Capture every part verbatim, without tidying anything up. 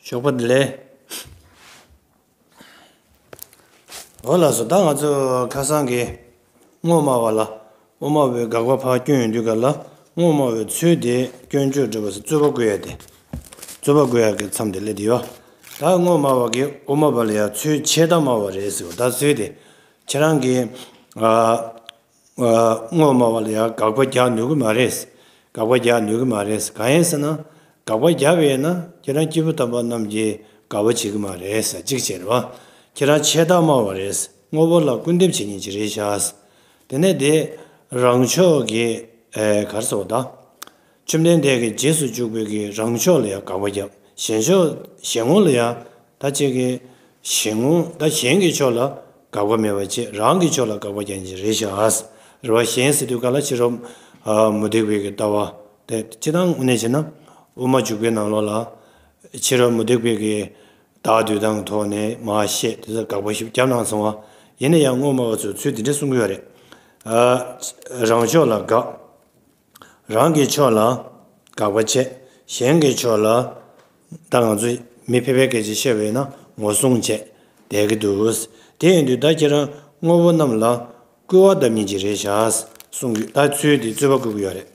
ཞོགས་པ་བདེ་ལེགས། འོ་ལགས་སོ། ད་ང་ཚོ་ཁ་སང་གི་དངོས་སྨྲ་བ་ལ་དབུ་མ་པའི་དགག་པ་ཕར་བསྐྱོན་ཡོང་དུས་ག་ལ་དངོས་སྨྲ་བའི་ཚུལ་དེ་སྐྱོན་བརྗོད་སྒྲུབ་པ་ཟེར་རྩོད་པ་བཀོད་ཡ་དེ། རྩོད་པ་བཀོད་ཡ་གི་མཚམས་དེ་སླེབས་དེ་ཡོད། ད་དངོས་སྨྲ་བ་གིས་དབུ་མ་པ་ལ་ཡ་ཚུལ་འཆལ་གཏམ་སྨྲ་བ་རེད་ཟེར་བ། ད་ཚུལ་དེ་ཁྱེད་རང་གིས་ཨ། ཨ། དངོས་སྨྲ་བ་ལ་ཡང་དགག་པ་རྒྱག་ནུས་ཀྱི་མ་རེད། དགག་པ་རྒྱག་ནུས་ཀྱི་མ་རེད། གང་ཡིན་ཟེར་ན། དགག་པ་རྒྱག་པ་ཡིན་ན་ཁྱེད་རང་སྐྱེས་བུ་དམ་པ་རྣམས་ཀྱིས་དགག་པ་བྱེད་ཀྱི་མ་རེད་ཟེར་གཅིག་བྱས་རེད་བ། ཁྱེད་རང་འཆལ་གཏམ་སྨྲ་བ་རེད། དངོས་པོ་ལ་སྐུར་འདེབས་བྱེད་མཁན་ཅིག་རེད་ཤག་དེ་ནས་དེ་རང་ཕྱོགས་ཀྱི་ཨེ་ག་རེ་ཟེར་བ་ད། བཅོམ་ལྡན་འདས་ཀྱི་རྗེས་སུ་འཇུག་པའི་གི་རང་ཕྱོགས་ལ་ཡང་དགག་པ་བརྒྱབ། གཞན་ཕྱོགས་གཞན་ངོ་ལ་ཡང་ད་ཅིག་གི་གཞན་ངོ་ད་གཞན་གྱི་ཕྱོགས་ལ་དགག་པ་མེད་པ་བྱས། རང་གི་ཕྱོགས་ལ་དགག་པ་རྒྱག་མཁན་རེད་ཤག་རེད་བ། གཞན་ཟེར་དུས་ག་ལ་ཕྱི་རོལ་མུ་སྟེགས་པའི་གི་ལྟ་བ་དེ་སྤྱིར་བཏང་དངོས་གནས་བྱས་ན་དབུ་མ་འཇུག་པའི་ནང་ལོགས་ལ་ཕྱི་རོལ་མུ་སྟེགས་པའི་གི་བདག་འདོད་དང་ཐོག་ནས་མར་བཤད་དེ་ཚོ་དགག་པ་ཞིབ་བརྒྱབ་གནང་སོང་བ། ཡིན་ན་ཡང་དངོས་སྨྲ་བ་ཚོས་ཚུལ་འདི་འདྲ་གསུང་གི་ཡོད་རེད། ཨ། རང་ཕྱོགས་ལ་དགག་རང་གི་ཕྱོགས་ལ་དགག་པ་བྱས། གཞན་གྱི་ཕྱོགས་ལ་ད་ང་ཚོ་མི་ཕལ་པའི་སྐད་ཆ་བཤད་པ་ཡིན་ན་ངོ་སྲུང་བྱས་བསྡད་ཀྱི་འདུག་དེ་ཡིན་དུས་ད་ཁྱེད་རང་དངོས་པོ་རྣམས་ལ་སྐུར་བ་བཏབ་མཁན་ཅིག་རེད་ཤག་གསུང་གི། ད་ཚུལ་འདི་རྩོད་པ་བཀོད་ཀྱི་ཡོད་རེད།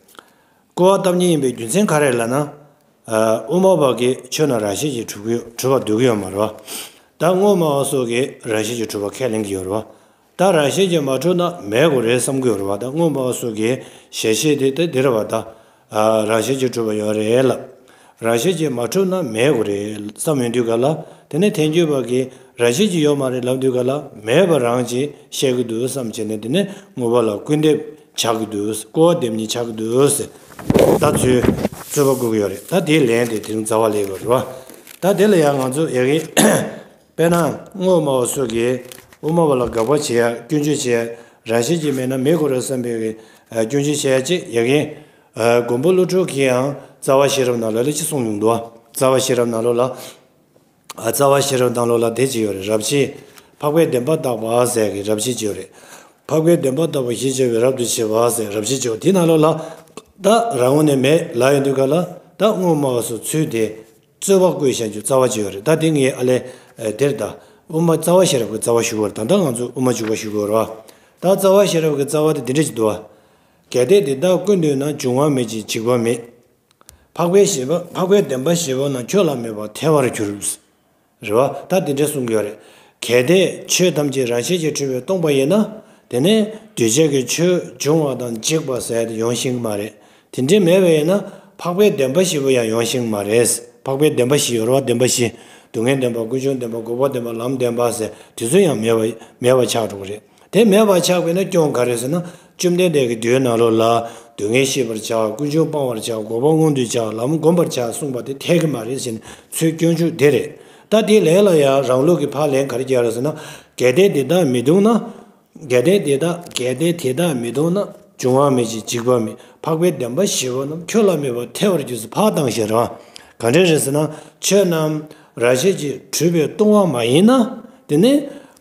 སྐུར་བ་བཏབ་མཁན་ཡིན་པའི་རྒྱུ་མཚན་ག་རེ་ལབ་ན། ཨ། དབུ་མ་པ་གིས་ཆོས་རྣམས་རང་བཞིན་གྱིས་གྲུབ་ཀྱི་གྲུབ་པར་འདོད་ཀྱི་ཡོད་མ་རེད་བ། ད་དངོས་སྨྲ་བ་སོགས་ཀྱིས་རང་བཞིན་གྱིས་གྲུབ་པ་ཁས་ལེན་གྱི་ཡོད་རེད་བ། ད་རང་བཞིན་གྱིས་མ་གྲུབ་ན་མེད་དགོས་རེད་བསམ་གྱི་ཡོད་རེད་བ། ད་དངོས་སྨྲ་བ་སོགས་ཀྱི་ཞལ་བཞེས་དེ་ད་འདི་རེད་བ། ད་ཨ། རང་བཞིན་གྱིས་གྲུབ་པ་ཡོད་རེད་ལབ། རང་བཞིན་གྱིས་མ་གྲུབ་ན་མེད་དགོས་རེད་བསམ་ཡོང་དུས་ག་ལ། དེ་ནས་ཐལ་འགྱུར་བ་གིས་རང་བཞིན་གྱིས་ཡོད་མ་རེད་ལབ་དུས་ག་ལ། མེད་པ་རང་གིས་བཤད་ཀྱི་འདུག་བསམ་བྱས་ནས་དེ་ནས་དངོས་པོ་ལ་སྐུར་འདེབས་ཆགས་ཀྱི་འདུག་སྐུར་བ་འདེབས་མཁན་ཆགས་ཀྱི་འདུག་ཟེར། ད་ཚུལ་རྩོད་པ་བཀོད་ཀྱི་ཡོད་རེད། ད་དེའི་ལན་དེ་དེ་རིང་རྩ་བ་ལས་ཡོད་རེད་བ། ད་དེ་ལ་ཡང་ང་ཚོ་ཡ་གི་དཔེར་ན་དངོས་སྨྲ་བ་སོགས་ཀྱིས་དབུ་མ་པ་ལ་དགག་པ་བྱེད་ཡ་སྐྱོན་བརྗོད་བྱེད་ཡ། རང་བཞིན་གྱིས་མེད་ན་མེད་དགོས་རེད་བསམ་པའི་གི་སྐྱོན་བརྗོད་བྱེད་ཡ་གཅིག་ཡ་གི། མགོན་པོ་ཀླུ་སྒྲུབ་ཀྱིས་ཡང་རྩ་བ་ཤེས་རབ་ནང་ལོགས་ལ་ཅི་གསུངས་ཡོང་འདུག་རྩ་བ་ཤེས་རབ་ནང་ལོགས་ལ། ཨ། རྩ་བ་ཤེས་རབ་ནང་ལོགས་ལ་དེ་ཅིག་ཡོད་རེད། རབ་བྱེད་འཕགས་པའི་བདེན་པ་བརྟག་པ་ཟེར་གྱི་རབ་བྱེད་ཅིག་ཡོད་རེད། འཕགས་པའི་བདེན་པ་བརྟག་པ་ཞེས་བྱ་བའི་རབ་ཏུ་ཕྱེ་བ་ཟེར་རབ་བྱེད་ཅིག་ཡོད། དེའི་ནང་ལོགས་ལ་ད་རང་ངོས་ནས་མེད་ལབ་ཡོང་དུས་ག་ལ། ད་དངོས་སྨྲ་བ་སོགས་ཚུལ་དེ་རྩོད་པ་བཀོད་བཞག་རྒྱུ་རྩ་བ་ཅིག་ཡོད་རེད། ད་དེ་ངས་ཨ་ལས་དེར་ད་དབུ་མ་རྩ་བ་ཤེས་རབ་ཀྱི་རྩ་བ་ཞུ་དགོས་རེད། ད་ལྟ་ང་ཚོ་དབུ་མ་འཇུག་པ་ཞུ་དགོས་རེད་བ། ད་རྩ་བ་ཤེས་རབ་ཀྱི་རྩ་བ་དེ་འདི་འདྲ་ཅིག་འདུག་བ། གལ་ཏེ་དེ་དག་ཀུན་འདོད་ན། འབྱུང་བ་མེད་ཅིང་འཇིག་པ་མེད། འཕགས་པའི་བཞི་པ། འཕགས་པའི་བདེན་པ་བཞི་པོ་རྣམས་ཁྱོད་ལ་མེད་པར་ཐལ་བར་འགྱུར། རེད་བ། ད་དེ་འདྲ་གསུང་གི་ཡོད་རེད། གལ་ཏེ་ཆོས་ཐམས་ཅད་རང་བཞིན་གྱིས་གྲུབ་པས་སྟོང་པ་ཡིན་ན། དེ་ནས་འདུས་བྱས་ཀྱི་ཆོས་འབྱུང་བ་དང་འཇིག་པ་ཟེར་དེ་ཡོང་ཤེས་ཀྱི་མ་རེད། དེ་འདྲ་མེད་པ་ཡིན་ན་འཕགས་པའི་བདེན་པ་བཞི་པོ་ཡང་ཡོང་ཤེས་ཀྱི་མ་རེད། འཕགས་པའི་བདེན་པ་བཞི་ཡོད་རེད་བ། བདེན་པ་བཞི། སྡུག་བསྔལ་བདེན་པ། ཀུན་འབྱུང་བདེན་པ། འགོག་པ་བདེན་པ། ལམ་བདེན་པ་ཟེར་དེ་ཚོ་ཡང་མེད་པ་མེད་པ་ཆགས་འགྲོ་གི་རེད། དེ་མེད་པ་ཆགས་པས་ན་སྐྱོན་ག་རེ་ཟེར་ན། བཅོམ་ལྡན་འདས་ཀྱིས་མདོའི་ནང་ལོགས་ལ་སྡུག་བསྔལ་ཤེས་པར་བྱ། ཀུན་འབྱུང་སྤང་བར་བྱ། འགོག་པ་མངོན་དུ་བྱ། ལམ་བསྒོམ་པར་བྱ་གསུངས་པ་དེ་འཐད་ཀྱི་མ་རེད་ཟེར་ནས་ཚུལ་སྐྱོན་བརྗོད་དེ་རེད། ད་དེའི་ལན་ལ་ཡང་རང་ལུགས་ཀྱི་ཕར་ལན་ག་རེ་རྒྱག་རེད་ཟེར་ན། གལ་ཏེ་དེ་དག་མི་འདུག་ན། གལ་ཏེ་དེ་དག་གལ་ཏེ་དེ་དག་མི་འདུག་ན། འབྱུང་བ་མེད་ཅིང་འཇིག་པ་མེད། འཕགས་པའི་བདེན་པ་བཞི་པོ་རྣམས་ཁྱོད་ལ་མེད་པར་ཐལ་བར་འགྱུར་ཟེར་ཕར་བཏང་བཞག་རེད་བ། ག་འདྲ་རེད་ཟེར་ན། ཆོས་རྣམས་རང་བཞིན་གྱིས་གྲུབ་པས་སྟོང་པ་མ་ཡིན་ན། དེ་ནི་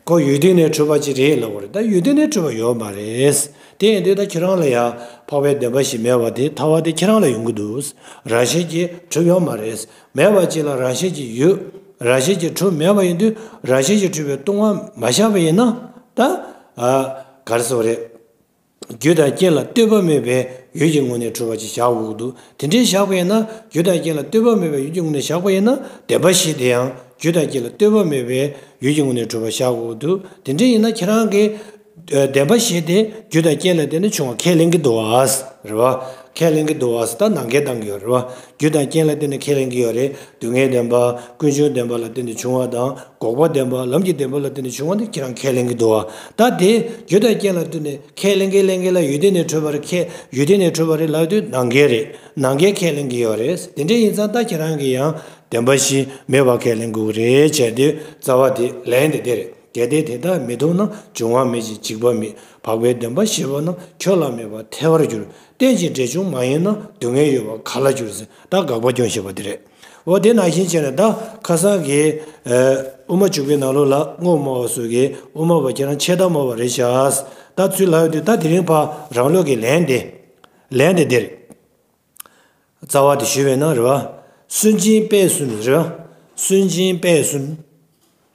ཁོ་ཡུལ་དུས་ནས་གྲུབ་པ་ཅིག་རེད་ལབ་པ་རེད། ད་ཡུལ་དུས་ནས་གྲུབ་པ་ཡོད་མ་རེད། དེ་ཡིན་དུས་ད་ཁྱེད་རང་ལ་ཡང་འཕགས་པའི་བདེན་པ་བཞི་མེད་པ་དེ་ཐལ་བ་དེ་ཁྱེད་རང་ལ་ཡོང་གི་འདུག་རང་བཞིན་གྱིས་གྲུབ་ཡོད་མ་རེད། མེད་པ་ཅིག་ལ་རང་བཞིན་གྱིས་ཡོད། རང་བཞིན་གྱིས་གྲུབ་མེད་པ་ཡིན་དུས་རང་བཞིན་གྱིས་གྲུབ་པས་སྟོང་པ་མ་བཞག་པ་ཡིན་ན། ད་ཨ་ག་རེ་ཟེར་བ་རེད། རྒྱུ་དང་རྐྱེན་ལ་ལྟོས་པ་མེད་པའི་ཡུལ་གྱི་ངོས་ནས་གྲུབ་པ་ཅིག་བཞག་དགོས་ཀྱི་འདུག་དེ་འདྲའི་བཞག་པ་ཡིན་ན། རྒྱུ་དང་རྐྱེན་ལ་ལྟོས་པ་མེད་པའི་ཡུལ་གྱི་ངོས་ནས་བཞག་པ་ཡིན་ན། བདེན་པ་བཞི་དེ་ཡང་རྒྱུ་དང་རྐྱེན་ལ་ལྟོས་པ་མེད་པའི་ཡུལ་གྱི་ངོས་ནས་གྲུབ་པ་བཞག་དགོས་ཀྱི་འདུག་དེ་འདྲ་ཡིན་ན་ཁྱེད་རང་གིས་ཨ་བདེན་པ་བཞི་དེ་རྒྱུ་དང་རྐྱེན་ལ་བརྟེན་ནས་བྱུང་བ་ཁས་ལེན་གྱི་འདུག་བ། རེད་བ། ཁས་ལེན་གྱི་འདུག་བ་ཟེར་ད་ནང་འགལ་བཏང་གི་ཡོད་རེད་བ། རྒྱུ་དང་རྐྱེན་ལ་བརྟེན་ནས་ཁས་ལེན་གྱི་ཡོད་རེད། སྡུག་བསྔལ་བདེན་པ། ཀུན་འབྱུང་བདེན་པ་ལ་བརྟེན་ནས་བྱུང་བ་དང་། འགོག་པ་བདེན་པ། ལམ་གྱི་བདེན་པ་ལ་བརྟེན་ནས་བྱུང་བ་ནི་ཁྱེད་རང་ཁས་ལེན་གྱི་འདུག་བ། ད་དེ་རྒྱུ་དང་རྐྱེན་ལ་བརྟེན་ནས་ཁས་ལེན་གྱི་ལེན་གྱི་ལ་ཡུལ་དུས་ནས་གྲུབ་པ་རེད། ཁས་ཡུལ་དུས་ནས་གྲུབ་པ་རེད་ལབ་དུས་ནང་འགལ་རེད། ནང་འགལ་ཁས་ལེན་གྱི་ཡོད་རེད། དེ་འདྲ་ཡིན་ཙང་ད་ཁྱེད་རང་གིས་ཡང་བདེན་པ་བཞི་མེད་པ་ཁས་ལེན་དགོས་ཀྱི་རེད་བྱས་དུས་རྩ་བ་དེ་ལན་དེ་དེ་རེད། གལ་ཏེ་དེ་དག་མི་འདུག་ན། འབྱུང་བ་མེད་ཅིང་འཇིག་པ་མེད། འཕགས་པའི་བདེན་པ་བཞི་པོ་རྣམས་ཁྱོད་ལ་མེད་པར་ཐལ་བར་འགྱུར། རྟེན་ཅིང་འབྲེལ་འབྱུང་མ་ཡིན་ན། སྡུག་བསྔལ་ཡོད་པར་ག་ལ་འགྱུར་ཟེར། ད་དགག་པ་སྐྱོན་བཞག་པ་དེ་རེད། འོ་དེ་ནང་བཞིན་བྱས་ནས་ད་ཁ་སང་གི་ཨ་དབུ་མ་འཇུག་པའི་ནང་ལོགས་ལ་དངོས་སྨྲ་བ་སོགས་ཀྱིས་དབུ་མ་པ་ཁྱེད་རང་འཆལ་གཏམ་སྨྲ་བ་རེད་ཤག་ད་ཚུལ་ལབ་ཡོད་དུས་ད་དེ་རིང་ཕར་རང་ལུགས་ཀྱི་ལན་དེ་ལན་དེ་འདིར། རྩ་བ་དེ་ཞུས་པས་ན་རེད་བ། སུན་འབྱིན་པས་སུན་རེད་བ། སུན་འབྱིན་པས་སུ།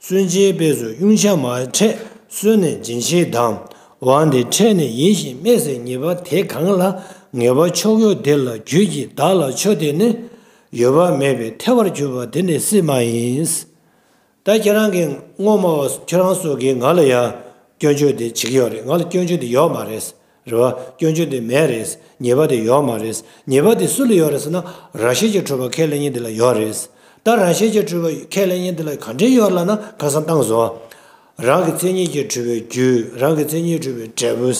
སུན་འབྱིན་པས་སུ་དབྱུང་བྱ་མ་ཕྲད་སུན་ནི་འབྱིན་བྱེད་དང་། འོ་ན་དེ་ཕྲད་ནས་ཡིན་ཞེས་སྨྲས་ཟེར་ཉེས་པ་དེ་གང་ལ་ངེས་པ་ཕྱོགས་ཡོད་དེ་ལ་རྒྱུད་ཀྱི་བདག་ལ་ཆོས་དེ་ནི་ཡོད་པ་མེད་པས་ཐལ་བར་གྱུར་པ་དེ་ནི་སྲིད་མ་ཡིན། ད་ཁྱེད་རང་གིས་སྔོན་མ་བ་ཁྱེད་རང་ཚོ་གིས་ང་ལ་ཡ་སྐྱོན་བརྗོད་དེ་བྱེད་ཀྱི་ཡོད་རེད། ང་ལ་སྐྱོན་བརྗོད་དེ་ཡོད་མ་རེད། རེད་བ། སྐྱོན་བརྗོད་དེ་མེད་རེད། ཉེས་པ་དེ་ཡོད་མ་རེད། ཉེས་པ་དེ་སུ་ལ་ཡོད་རེད་ཟེར་ན། རང་བཞིན་གྱིས་གྲུབ་པ་ཁས་ལེན་མཁན་དེ་ལ་ཡོད་རེད། ད་རང་བཞིན་གྱིས་གྲུབ་པ་ཁས་ལེན་མཁན་དེ་ལ་ག་འདྲས་ཡོད་ལབ་ན། ཁ་སང་བཏང་སོང་། རང་གི་མཚན་ཉིད་ཀྱིས་གྲུབ་པའི་རྒྱུ། རང་གི་མཚན་ཉིད་གྲུབ་པའི་འབྲས་བུ།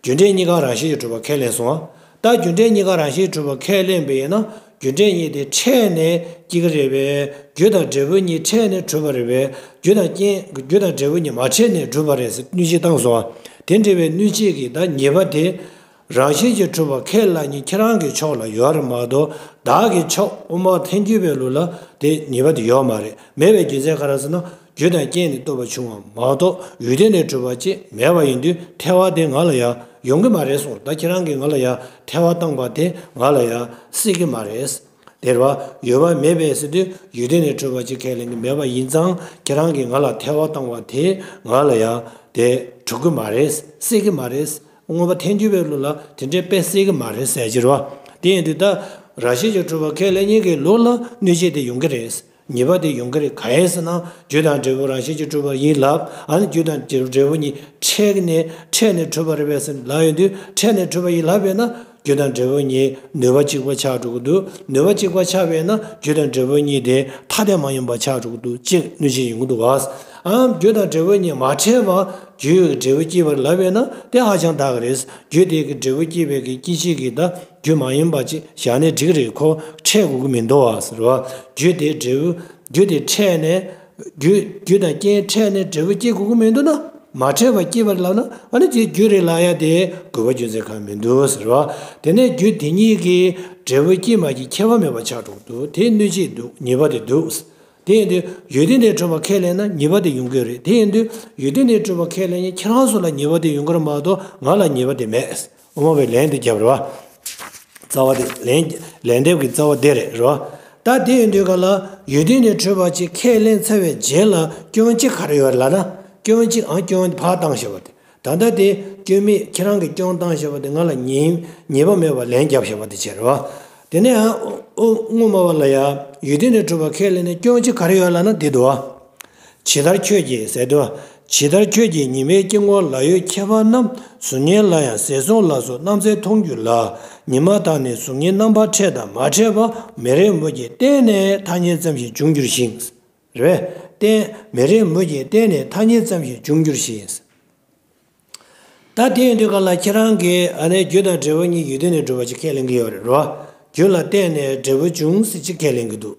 རྒྱུ་འབྲས་གཉིས་ཀ་རང་བཞིན་གྱིས་གྲུབ་པ་ཁས་ལེན་སོང་། ད་རྒྱུ་འབྲས་གཉིས་ཀ་རང་བཞིན་གྱིས་གྲུབ་པ་ཁས་ལེན་པ་ཡིན་ན། རྒྱུ་འབྲས་གཉིས་དེ་ཕྲད་ནས་སྐྱེ་གི་རེད་པས། རྒྱུ་དང་འབྲས་བུ་གཉིས་ཕྲད་ནས་གྲུབ་པ་རེད་པས། རྒྱུ་དང་རྐྱེན། རྒྱུ་དང་འབྲས་བུ་གཉིས་མ་ཕྲད་ནས་གྲུབ་པ་རེད་ཟེར་གནོད་བྱེད་བཏང་སོང་བ། དེ་འདྲ་བའི་གནོད་བྱེད་ཀྱི་ད་ཉེས་པ་དེ་རང་བཞིན་གྱིས་གྲུབ་པ་ཁས་ལེན་མཁན་ཁྱེད་རང་གི་ཕྱོགས་ལ་ཡོད་རེད་མ་གཏོགས། བདག་གི་ཕྱོགས་དབུ་མ་ཐལ་འགྱུར་བའི་ལུགས་ལ་དེ་ཉེས་པ་དེ་ཡོད་མ་རེད། མེད་པའི་རྒྱུ་མཚན་ག་རེ་ཟེར་ན། རྒྱུ་དང་རྐྱེན་ནི་ལྟོས་པ་བྱུང་བ་མ་གཏོགས་ཡུལ་དེ་ནས་གྲུབ་པ་ཅིག་མེད་པ་ཡིན་དུས་ཐལ་བ་དེ་ང་ལ་ཡང་ཡོང་གི་མ་རེད་གསུངས། ད་ཁྱེད་རང་གིས་ང་ལ་ཡང་ཐལ་བ་བཏང་པ་དེ་ང་ལ་ཡང་སྲིད་ཀྱི་མ་རེད། དེ་རེད་བ། ཡོད་པ་མེད་པས་ཟེར་དུས་ཡུལ་དེ་ནས་གྲུབ་པ་ཅིག་ཁས་ལེན་གྱི་མེད་པ་ཡིན་ཙང་། ཁྱེད་རང་གིས་ང་ལ་ཐལ་བ་བཏང་བ་དེ་ང་ལ་ཡང་དེ་གྲུབ་ཀྱི་མ་རེད། སྲིད་ཀྱི་མ་རེད། དབུ་མ་ཐལ་འགྱུར་བའི་ལུགས་ལ་དེ་འདྲའི་དཔེ་སྲིད་ཀྱི་མ་རེད་ཟེར་གྱི་རེད་བ། དེ་ཡིན་དུས་ད་རང་བཞིན་གྱིས་གྲུབ་པ་ཁས་ལེན་མཁན་གྱི་ལུགས་ལ་གནོད་བྱེད་དེ་ཡོང་གི་རེད། ཉེས་པ་དེ་ཡོང་གི་རེད། གང་ཡིན་ཟེར་ན། རྒྱུ་དང་འབྲས་བུ་རང་བཞིན་གྱིས་གྲུབ་པ་ཡིན་ལབ། ཨ་ནི་རྒྱུ་དང་འབྲས་བུ་གཉིས་ཕྲད་ནས་ཕྲད་ནས་གྲུབ་པ་རེད་པས་ཟེར་ལབ་ཡོང་དུས། ཕྲད་ནས་གྲུབ་པ་ཡིན་ལབ་པས་ན། རྒྱུ་དང་འབྲས་བུ་གཉིས་ནུས་པ་གཅིག་པ་ཆགས་འགྲོ་གི་འདུག་ནུས་པ་གཅིག་པ་ཆགས་པས་ན། རྒྱུ་དང་འབྲས་བུ་གཉིས་དེ་ཐ་དད་མ་ཡིན་པ་ཆགས་འགྲོ་གི་འདུག་ཅེས་གནོད་བྱེད་ཡོང་གི་འདུག་བ། ཨ། རྒྱུ་དང་འབྲས་བུ་གཉིས་མ་ཕྲད་པ། རྒྱུ་ཡི་འབྲས་བུ་སྐྱེད་པར་ལབ་པས་ན། དེ་ཧ་ཅང་དག་གི་རེད། རྒྱུ་དེ་གི་འབྲས་བུ་སྐྱེད་པའི་གི་སྐྱེད་བྱེད་ཀྱི་ད་རྒྱུ་མ་ཡིན་པ་ཅིག་བཞག་ནས་འགྲིག་གི་རེད། ཁོ་ཕྲད་དགོས་ཀྱི་མི་འདུག་བ་ཟེར་བ། རྒྱུ་དེ་འབྲས་བུ། རྒྱུ་དེ་ཕྲད་ནས། རྒྱུ། རྒྱུ་དང་རྐྱེན་ཕྲད་ནས་འབྲས་བུ་སྐྱེ་དགོས་ཀྱི་མི་འདུག་ན། མ་ཕྲད་པ་སྐྱེ་བར་ལབ་ན། ཨ་ནི་དེ་རྒྱུ་རེད་ལབ་ཡ་དེ་དགོས་པ་རྒྱུ་མཚན་གང་མི་འདུག་ཟེར་བ། དེ་ནས་རྒྱུ་དེ་གཉིས་ཀྱིས་འབྲས་བུ་སྐྱེད་མ་སྐྱེད་ཁྱད་པར་མེད་པ་ཆགས་འགྲོ་གི་འདུག་དེ་གནོད་བྱེད་འདུག་ཉེས་པ་དེ་འདུག་དེ་ཡིན་དུས་ཡུལ་དེ་ནས་གྲུབ་པ་ཁས་ལེན་ན་ཉེས་པ་དེ་ཡོང་གི་རེད། དེ་ཡིན་དུས་ཡུལ་དེ་ནས་གྲུབ་པ་ཁས་ལེན་མཁན་ཁྱེད་རང་ཚོ་ལ་ཉེས་པ་དེ་ཡོང་གི་རེད་མ་གཏོགས་ང་ལ་ཉེས་པ་དེ་མེད། དབུ་མ་པས་ལན་དེ་བརྒྱབ་རེད་བ། རྩ་བ་དེ་ལན། ལན་འདེབས་ཀྱི་རྩ་བ་དེ་རེད། རེད་བ། ད་དེ་ཡིན་དུས་ག་ལ་ཡུལ་དེ་ནས་གྲུབ་པ་ཅིག་ཁས་ལེན་ཚར་བའི་རྗེས་ལ་སྐྱོན་གཅིག་ག་རེ་ཡོད་ལབ་ན། སྐྱོན་གཅིག་ཨང་སྐྱོན་ཕར་བཏང་བཞག་པ་དེ། ད་ལྟ་དེ་སྐྱོན་མེད། ཁྱེད་རང་གིས་སྐྱོན་བཏང་བཞག་པ་དེ་ང་ལ་ཉེས། ཉེས་པ་མེད་པ་ལན་བརྒྱབ་བཞག་པ་དེ་བྱས་རེད་བ། དེ་ནས་ཨ། ཨོ། དངོས་སྨྲ་བ་ལ་ཡ་ཡུལ་དེ་ནས་གྲུབ་པ་ཁས་ལེན་ནས་སྐྱོན་གཅིག་ག་རེ་ཡོད་ལབ་ན་འདི་འདུག་བ། ཇི་ལྟར་ཁྱོད་ཀྱིས་ཟེར་དུས། ཇི་ལྟར་ཁྱོད་ཀྱིས་ཉི་མའི་དཀྱིལ་འཁོར་ལ་ཡོད་ཁྱད་པར་རྣམས་གཟུགས་བརྙན་ལ་ཡང་ཟེར་སོང་ལ་སོགས་རྣམ་གསལ་མཐོང་འགྱུར་ལ། ཉི་མ་དག་ནི་གཟུགས་བརྙན་རྣམ་པར་ཕྲད་དང་མ་ཕྲད་པ་མེ་རེག་མུ་གྱེད་བརྟེན་ནས་ཐ་སྙད་ཙམ་ཞིག་འབྱུང་འགྱུར་ཞིང་། རེད། བརྟེན། མེ་རེག་མུ་གྱེད་བརྟེན་ནས་ཐ་སྙད་ཙམ་ཞིག་འབྱུང་འགྱུར་ཞིང་། ད་དེ་ཡིན་དུས་ག་ལ་ཁྱེད་རང་གིས་ཨ་ནི་རྒྱུ་དང་འབྲས་བུ་གཉིས་ཡུལ་དེ་ནས་གྲུབ་པ་ཅིག་ཁས་ལེན་གྱི་ཡོད་རེད་བ། རྒྱུ་ལ་བརྟེན་ནས་འབྲས་བུ་འབྱུང་ཟེར་ཅིག་ཁས་ལེན་གྱི་འདུག་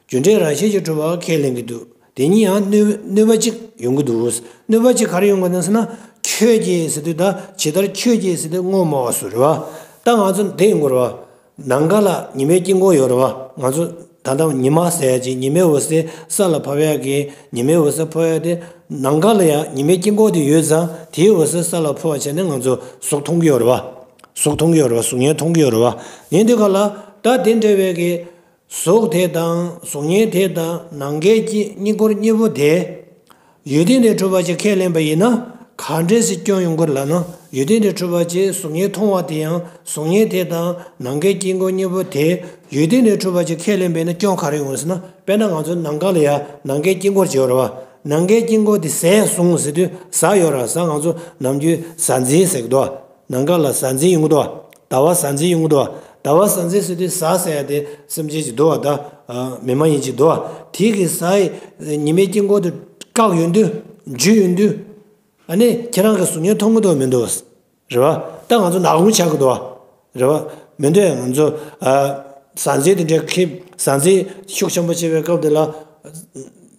རྒྱུ་འབྲས་རང་བཞིན་གྱིས་གྲུབ་པ་ཁས་ལེན་གྱི་འདུག་དེ་གཉིས་ཡང་གནོད། གནོད་པ་ཅིག་ཡོང་གི་འདུག་གནོད་པ་ཅིག་ག་རེ་ཡོང་གི་འདུག་ཟེར་ན། ཁྱོད་ཀྱིས་ཟེར་དུས་ད་ཇི་ལྟར་ཁྱོད་ཀྱིས་ཟེར་དུས་དངོས་སྨྲ་བ་ཚོ་རེད་བ། ད་ང་ཚོ་འདི་ཡོང་གི་རེད་བ། ནམ་མཁའ་ལ་ཉི་མའི་དཀྱིལ་འཁོར་ཡོད་རེད་བ། ང་ཚོ་ད་ལྟ་ཉི་མ་ཟེར་ཡ་ཅིག་ཉི་མའི་འོད་ཟེར་ས་ལ་ཕབ་ཡ་གི་ཉི་མའི་འོད་ཟེར་ཕོག་ཡ་དེ། ནམ་མཁའ་ལ་ཡང་ཉི་མའི་དཀྱིལ་འཁོར་དེ་ཡོད་ཙང་དེའི་འོད་ཟེར་ས་ལ་ཕོག་པ་བྱས་ནས་ང་ཚོ་གཟུགས་མཐོང་གི་ཡོད་རེད་བ། གཟུགས་མཐོང་གི་ཡོད་རེད་བ། གཟུགས་བརྙན་མཐོང་གི་ཡོད་རེད་བ། ཡིན་དུས་ག་ལ་ད་དེ་འདྲ་བའི་གི་གཟུགས་དེ་དང་གཟུགས་བརྙན་དེ་དང་ནམ་མཁའི་དཀྱིལ་དཀྱིལ་འཁོར་གཉིས་པོ་དེ། ཡུལ་དེ་ནས་གྲུབ་པ་ཅིག་ཁས་ལེན་པ་ཡིན་ན། ག་འདྲས་སེ་སྐྱོན་ཡོང་གི་རེད་ལབ་ན། ཡུལ་དེ་ནས་གྲུབ་པ་ཅིག་གཟུགས་བརྙན་མཐོང་བ་དེ་ཡང་གཟུགས་བརྙན་དེ་དང་ནམ་མཁའི་དཀྱིལ་འཁོར་གཉིས་པོ་དེ་ཡུལ་དེ་ནས་གྲུབ་པ་ཅིག་ཁས་ལེན་པ་ཡིན་ན་སྐྱོན་ག་རེ་ཡོང་ཟེར་ན། དཔེར་ན་ང་ཚོ་ནམ་མཁའ་ལ་ཡ་ནམ་མཁའི་དཀྱིལ་འཁོར་ཅིག་ཡོད་རེད་བ། ནམ་མཁའི་དཀྱིལ་འཁོར་དེ་ཟད་སོང་ཟེར་དུས་གཟའ་ཡོད་རེད་བ། གཟའ་ང་ཚོ་ནམ་རྒྱུན་གཟའ་འཛིན་ཟེར་གི་འདུག་བ། ནམ་མཁའ་ལ་གཟའ་འཛིན་ཡོང་གི་འདུག་བ། ཟླ་བ་གཟའ་འཛིན་ཡོང་གི་འདུག་བ། ཟླ་བ་གཟའ་འཛིན་ཟེར་དུས་གཟའ་ཟེར་ཡ་དེ་སེམས་ཅན་ཅིག་འདུག་བ། ད་མི་མ་ཡིན་ཅིག་འདུག་བ། དེ་གི་གཟའ་ཡི་ཉི་མའི་དཀྱིལ་འཁོར་དུ་བཀག་ཡོང་དུས། འཇུས་ཡོང་དུས། ཨ་ནི་ཁྱེད་རང་གི་གཟུགས་བརྙན་མཐོང་གི་འདུག་མི་འདུག་རེད་བ། ད་ང་ཚོ་ནག་ཁུང་ཆགས་ཀྱི་འདུག་བ། རེད་བ། མི་འདུག་ང་ཚོ་ཨ། གཟའ་འཛིན་དེ་འདྲའི་ཁྱིམ་གཟའ་འཛིན་ཤུགས་ཆེན་པོ་བྱེད་པའི་སྐབས་དེ་ལ།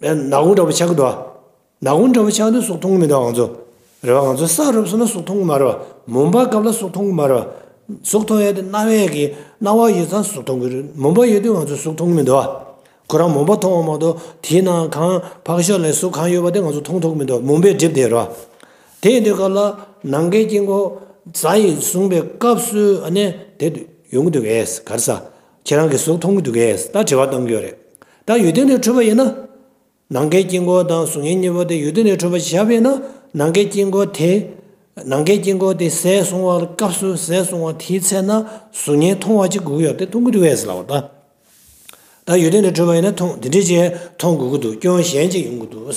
ཨ། ནག་ཁུང་འདྲ་པོ་ཆགས་ཀྱི་འདུག་བ། ནག་ཁུང་འདྲ་པོ་ཆགས་དུས་གཟུགས་མཐོང་གི་མི་འདུག་ང་ཚོ། རེད་བ། ང་ཚོ་ས་རུབ་སོང་ན་གཟུགས་མཐོང་གི་མ་རེད་བ། མུན་པ་སྐབས་ལ་གཟུགས་མཐོང་གི་མ་རེད་བ། གཟུགས་མཐོང་ཡས་དེ་རྣ་བས་ཀྱི་རྣ་བ་ཡོད་ཙང་གཟུགས་མཐོང་གི་རེད། མུན་པ་ཡོད་དུས་ང་ཚོ་གཟུགས་མཐོང་གི་མི་འདུག་བ། ཁོ་རང་མུན་པ་མཐོང་བ་མ་གཏོགས་དེའི་ནང་གང་ཕག་ཤོག་ལས་གཟུགས་གང་ཡོད་པ་དེ་ང་ཚོ་མཐོང་ཐུབ་ཀྱི་མི་འདུག་མུན་པས་བསྒྲིབས་བསྡད་རེད་བ། དེ་ཡིན་དུས་ག་ལ་ནམ་མཁའི་དཀྱིལ་འཁོར་གཟའ་ཡིས་བཟུང་བའི་སྐབས་སུ་ཨ་ནི་དེ་ཡོང་གི་འདུག་གས། ག་རེ་ཟ། ཁྱེད་རང་གིས་གཟུགས་མཐོང་གི་འདུག་གས། ད་དྲི་བ་བཏང་གི་ཡོད་རེད། ད་ཡུལ་དེ་ནས་གྲུབ་པ་ཡིན་ན། ནམ་མཁའི་དཀྱིལ་འཁོར་དང་གཟུགས་བརྙན་གཉིས་པོ་དེ་ཡོན་ཏན་ལས་གྲུབ་པ་ཞིག་བཞག་པ་ཡིན་ན། ནམ་མཁའི་དཀྱིལ་འཁོར་དེ། ནམ་མཁའི་དཀྱིལ་འཁོར་དེ་ཟད་སོང་བ་ལ་སྐབས་སུ་ཟད་སོང་བ་དེའི་ཚེ་ན་གཟུགས་བརྙན་མཐོང་བ་ཅིག་དགོས་ཀྱི་ཡོད་དེ་མཐོང་གི་འདུག་གས་ལབ་པ་ད། ད་ཡོན་ཏན་ལས་གྲུབ་པ་ཡིན་ན་མཐོང་དེ་འདྲས་ཅིག་མཐོང་དགོས་ཀྱི་འདུག་སྐྱོན་གཞན་ཅིག་ཡོང་གི་འདུག་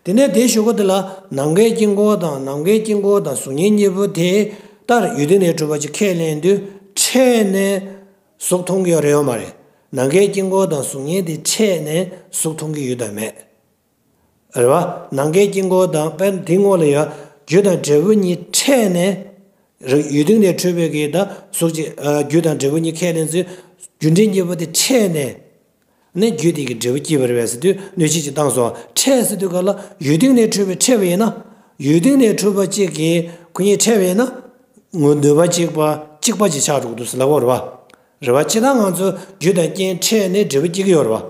དེ་ནས་དེའི་གཞུག་གུ་དེ་ལ་ནམ་མཁའི་དཀྱིལ་འཁོར་དང་ནམ་མཁའི་དཀྱིལ་འཁོར་དང་གཟུགས་བརྙན་གཉིས་པོ་དེ་ལྟར་ཡོན་ཏན་ལས་གྲུབ་པ་ཅིག་ཁས་ལེན་དུས་ཕྲད་ནས་གཟུགས་མཐོང་གི་ཡོད་རེད་ཡོད་མ་རེད། ནམ་མཁའི་དཀྱིལ་འཁོར་དང་གཟུགས་བརྙན་དེ་ཕྲད་ནས་གཟུགས་མཐོང་གི་ཡོད་དམ་མེད། རེད་བ། ནམ་མཁའི་དཀྱིལ་འཁོར་དང་དཔེར་ན་དེའི་སྔོན་ལ་ཡང་རྒྱུ་དང་འབྲས་བུ་གཉིས་ཕྲད་ནས། རེད། ཡུལ་དུས་ནས་འཕྲོས་པའི་གི་ད་གཟུགས་ཀྱི་ཨ་རྒྱུ་དང་འབྲས་བུ་གཉིས་ཁས་ལེན་ཚུལ། རྒྱུ་འབྲས་གཉིས་པོ་དེ་ཕྲད་ནས། ནི་རྒྱུ་དེ་གི་འབྲས་བུ་སྐྱེས་པ་རེད་པས་ཟེར་དུས་གནོད་བྱེད་ཅིག་བཏང་སོང་། ཕྲད་ཟེར་དུས་ག་ལ་ཡུལ་དུས་ནས་འཕྲོས་པའི་ཕྲད་པ་ཡིན་ན། ཡུལ་དུས་ནས་འཕྲོས་པ་གཅིག་གིས་ཁོ་གཉིས་ཕྲད་པ་ཡིན་ན། ངོ་ནུས་པ་གཅིག་པ་གཅིག་པ་ཅིག་ཆགས་འགྲོ་གི་འདུག་ཟེར་ལབ་པ་རེད་བ། རེད་བ། ཇི་ལྟར་ང་ཚོ་རྒྱུ་དང་རྐྱེན་ཕྲད་ནས་འབྲས་བུ་སྐྱེ་གི་ཡོད་རེད་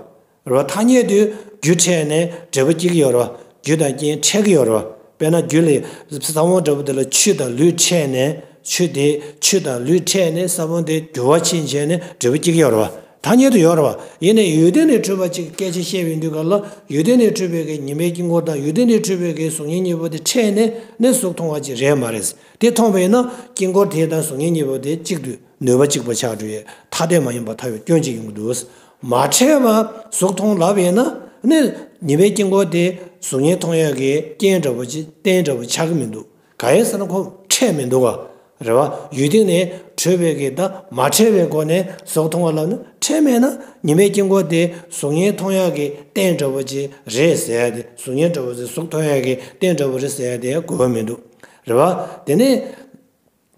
བ། རེད་བ། ཐ་སྙད་དུ་རྒྱུ་ཕྲད་ནས་འབྲས་བུ་སྐྱེ་གི་ཡོད་རེད་བ། རྒྱུ་དང་རྐྱེན་ཕྲད་ཀྱི་ཡོད་རེད་བ། དཔེར་ན་རྒྱུ་ལས་ས་བོན་འདྲ་པོ་དེ་ལ་ཆུ་དང་ལུད་ཕྲད་ནས་ཆུ་དེ་ཆུ་དང་ལུད་ཕྲད་ནས་ས་བོན་དེ་འགྱུར་བ་ཕྱིན་བྱས་ནས་འབྲས་བུ་སྐྱེ་གི་ཡོད་རེད་བ། ཐ་སྙད་དུ་ཡོད་རེད་བ། ཡིན་ནའི་ཡུལ་དུས་ནས་འཕྲོས་པ་གཅིག་སྐད་ཆ་བཤད་པའི་དུས་སྐབས་ལ་ཡུལ་དུས་ནས་འཕྲོས་པའི་གི་ཉི་མའི་དཀྱིལ་འཁོར་དང་ཡུལ་དུས་ནས་འཕྲོས་པའི་གི་གཟུགས་བརྙན་གཉིས་པོ་དེ་ཕྲད་ནས་ནི་གཟུགས་མཐོང་བ་ཅིག་རེད་མ་རེད། དེ་མཐོང་བ་ཡིན་ན་དཀྱིལ་འཁོར་དེ་དང་གཟུགས་བརྙན་གཉིས་པོ་དེ་གཅིག་ཏུ་ནུས་པ་གཅིག་པ་ཆགས་འགྲོ་ཡས་ཐ་དད་མ་ཡིན་པར་ཐལ་བའི་སྐྱོན་ཅིག་ཡོང་གི་འདུག་མ་ཕྲད་པ་གཟུགས་མཐོང་ལབ་ཡས་ན་ནི་ཉི་མའི་དཀྱིལ་འཁོར་དེ་གཟུགས་བརྙན་མཐོང་ཡས་ཀྱི་རྐྱེན་འདྲ་པོ་ཅིག་རྟེན་འདྲ་པོ་ཆགས་ཀྱི་མི་འདུག་གང་ཡིན་ཟེར་ན་ཁོ་ཕྲད་མི་འདུག་ག་རེད་བ། ཡུལ་དུས་ནས་འཕྲོས་པའི་གི་ད་མ་ཕྲད་པའི་སྒོ་ནས་གཟུགས་མཐོང་བ་ལབ་ན་ཕྲད་མེད་ན་ཉི་མའི་དཀྱིལ་འཁོར་དེ་གཟུགས་བརྙན་མཐོང་ཡས་ཀྱི་རྟེན་འདྲ་པོ་ཅིག་རེད་ཟེར་ཡས་དེ། གཟུགས་བརྙན་འདྲ་པོ་ཅིག་གཟུགས་མཐོང་ཡས་ཀྱི་རྟེན་འདྲ་པོ་རེད་ཟེར་ཡས་དེ་དགོས་པ་མི་འདུག་རེད་བ། དེ་ནས་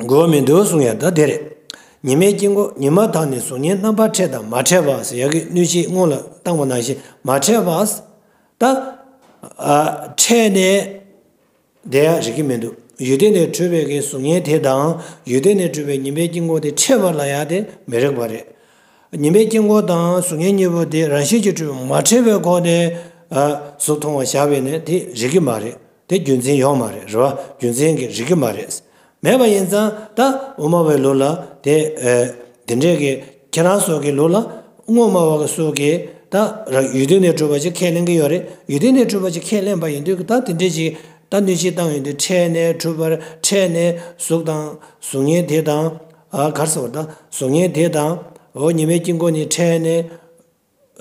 དགོས་པ་མི་འདུག་གསུང་ཡ་ད་དེ་རེད། ཉི་མའི་དཀྱིལ་འཁོར་ཉི་མ་དག་ནི་གཟུགས་བརྙན་རྣམ་པར་ཕྲད་དང་མ་ཕྲད་པ་ཟེར་ཡ་གི་གནོད་བྱེད་སྔོན་ལ་བཏང་བ་ནང་བཞིན་མ་ཕྲད་པ། ད། ཨ། ཕྲད་ནས་བསྡད་ཡ་རིགས་ཀྱི་མི་འདུག་ཡུལ་དུས་ནས་འཕྲོས་པའི་གི་གཟུགས་བརྙན་དེ་དང་ཡུལ་དུས་ནས་འཕྲོས་པའི་ཉི་མའི་དཀྱིལ་འཁོར་དེ་ཕྲད་པ་ལ་ཡ་དེ་མི་རིགས་པ་རེད། ཉི་མའི་དཀྱིལ་འཁོར་དང་གཟུགས་བརྙན་གཉིས་པོ་དེ་རང་བཞིན་གྱིས་གྲུབ་པའི་མ་ཕྲད་པའི་སྒོ་ནས་ཨ་གཟུགས་མཐོང་བ་བཞག་པས་ན་དེ་རིགས་ཀྱི་མ་རེད། དེ་རྒྱུ་མཚན་ཡོད་མ་རེད། རེད་བ། རྒྱུ་མཚན་གྱི་རིགས་ཀྱི་མ་རེད། མེད་པ་ཡིན་ཙང་ད་དབུ་མ་པའི་ལུགས་ལ་དེ་ཨ་དེ་འདྲས་ཀྱི་ཁྱེད་རང་ཚོ་གི་ལུགས་ལ་དབུ་མ་པ་ཚོ་གི་ད་ར་ཡུལ་དུས་ནས་གྲུབ་པ་ཅིག་ཁས་ལེན་གྱི་ཡོད་རེད། ཡུལ་དུས་ནས་གྲུབ་པ་ཅིག་ཁས་ལེན་པ་ཡིན་དུས་ཀྱི་ད་དེ་འདྲས་ཅིག་ད་གནོད་བྱེད་བཏང་ཡོང་དུས་ཕྲད་ནས་གྲུབ་པར་ཕྲད་ནས་གཟུགས་དང་གཟུགས་བརྙན་དེ་དང་ཨ་ག་རེ་ཟེར་བ་ད་གཟུགས་བརྙན་དེ་དང་འོ་ཉི་མའི་དཀྱིལ་འཁོར་ནས་ཕྲད་ནས།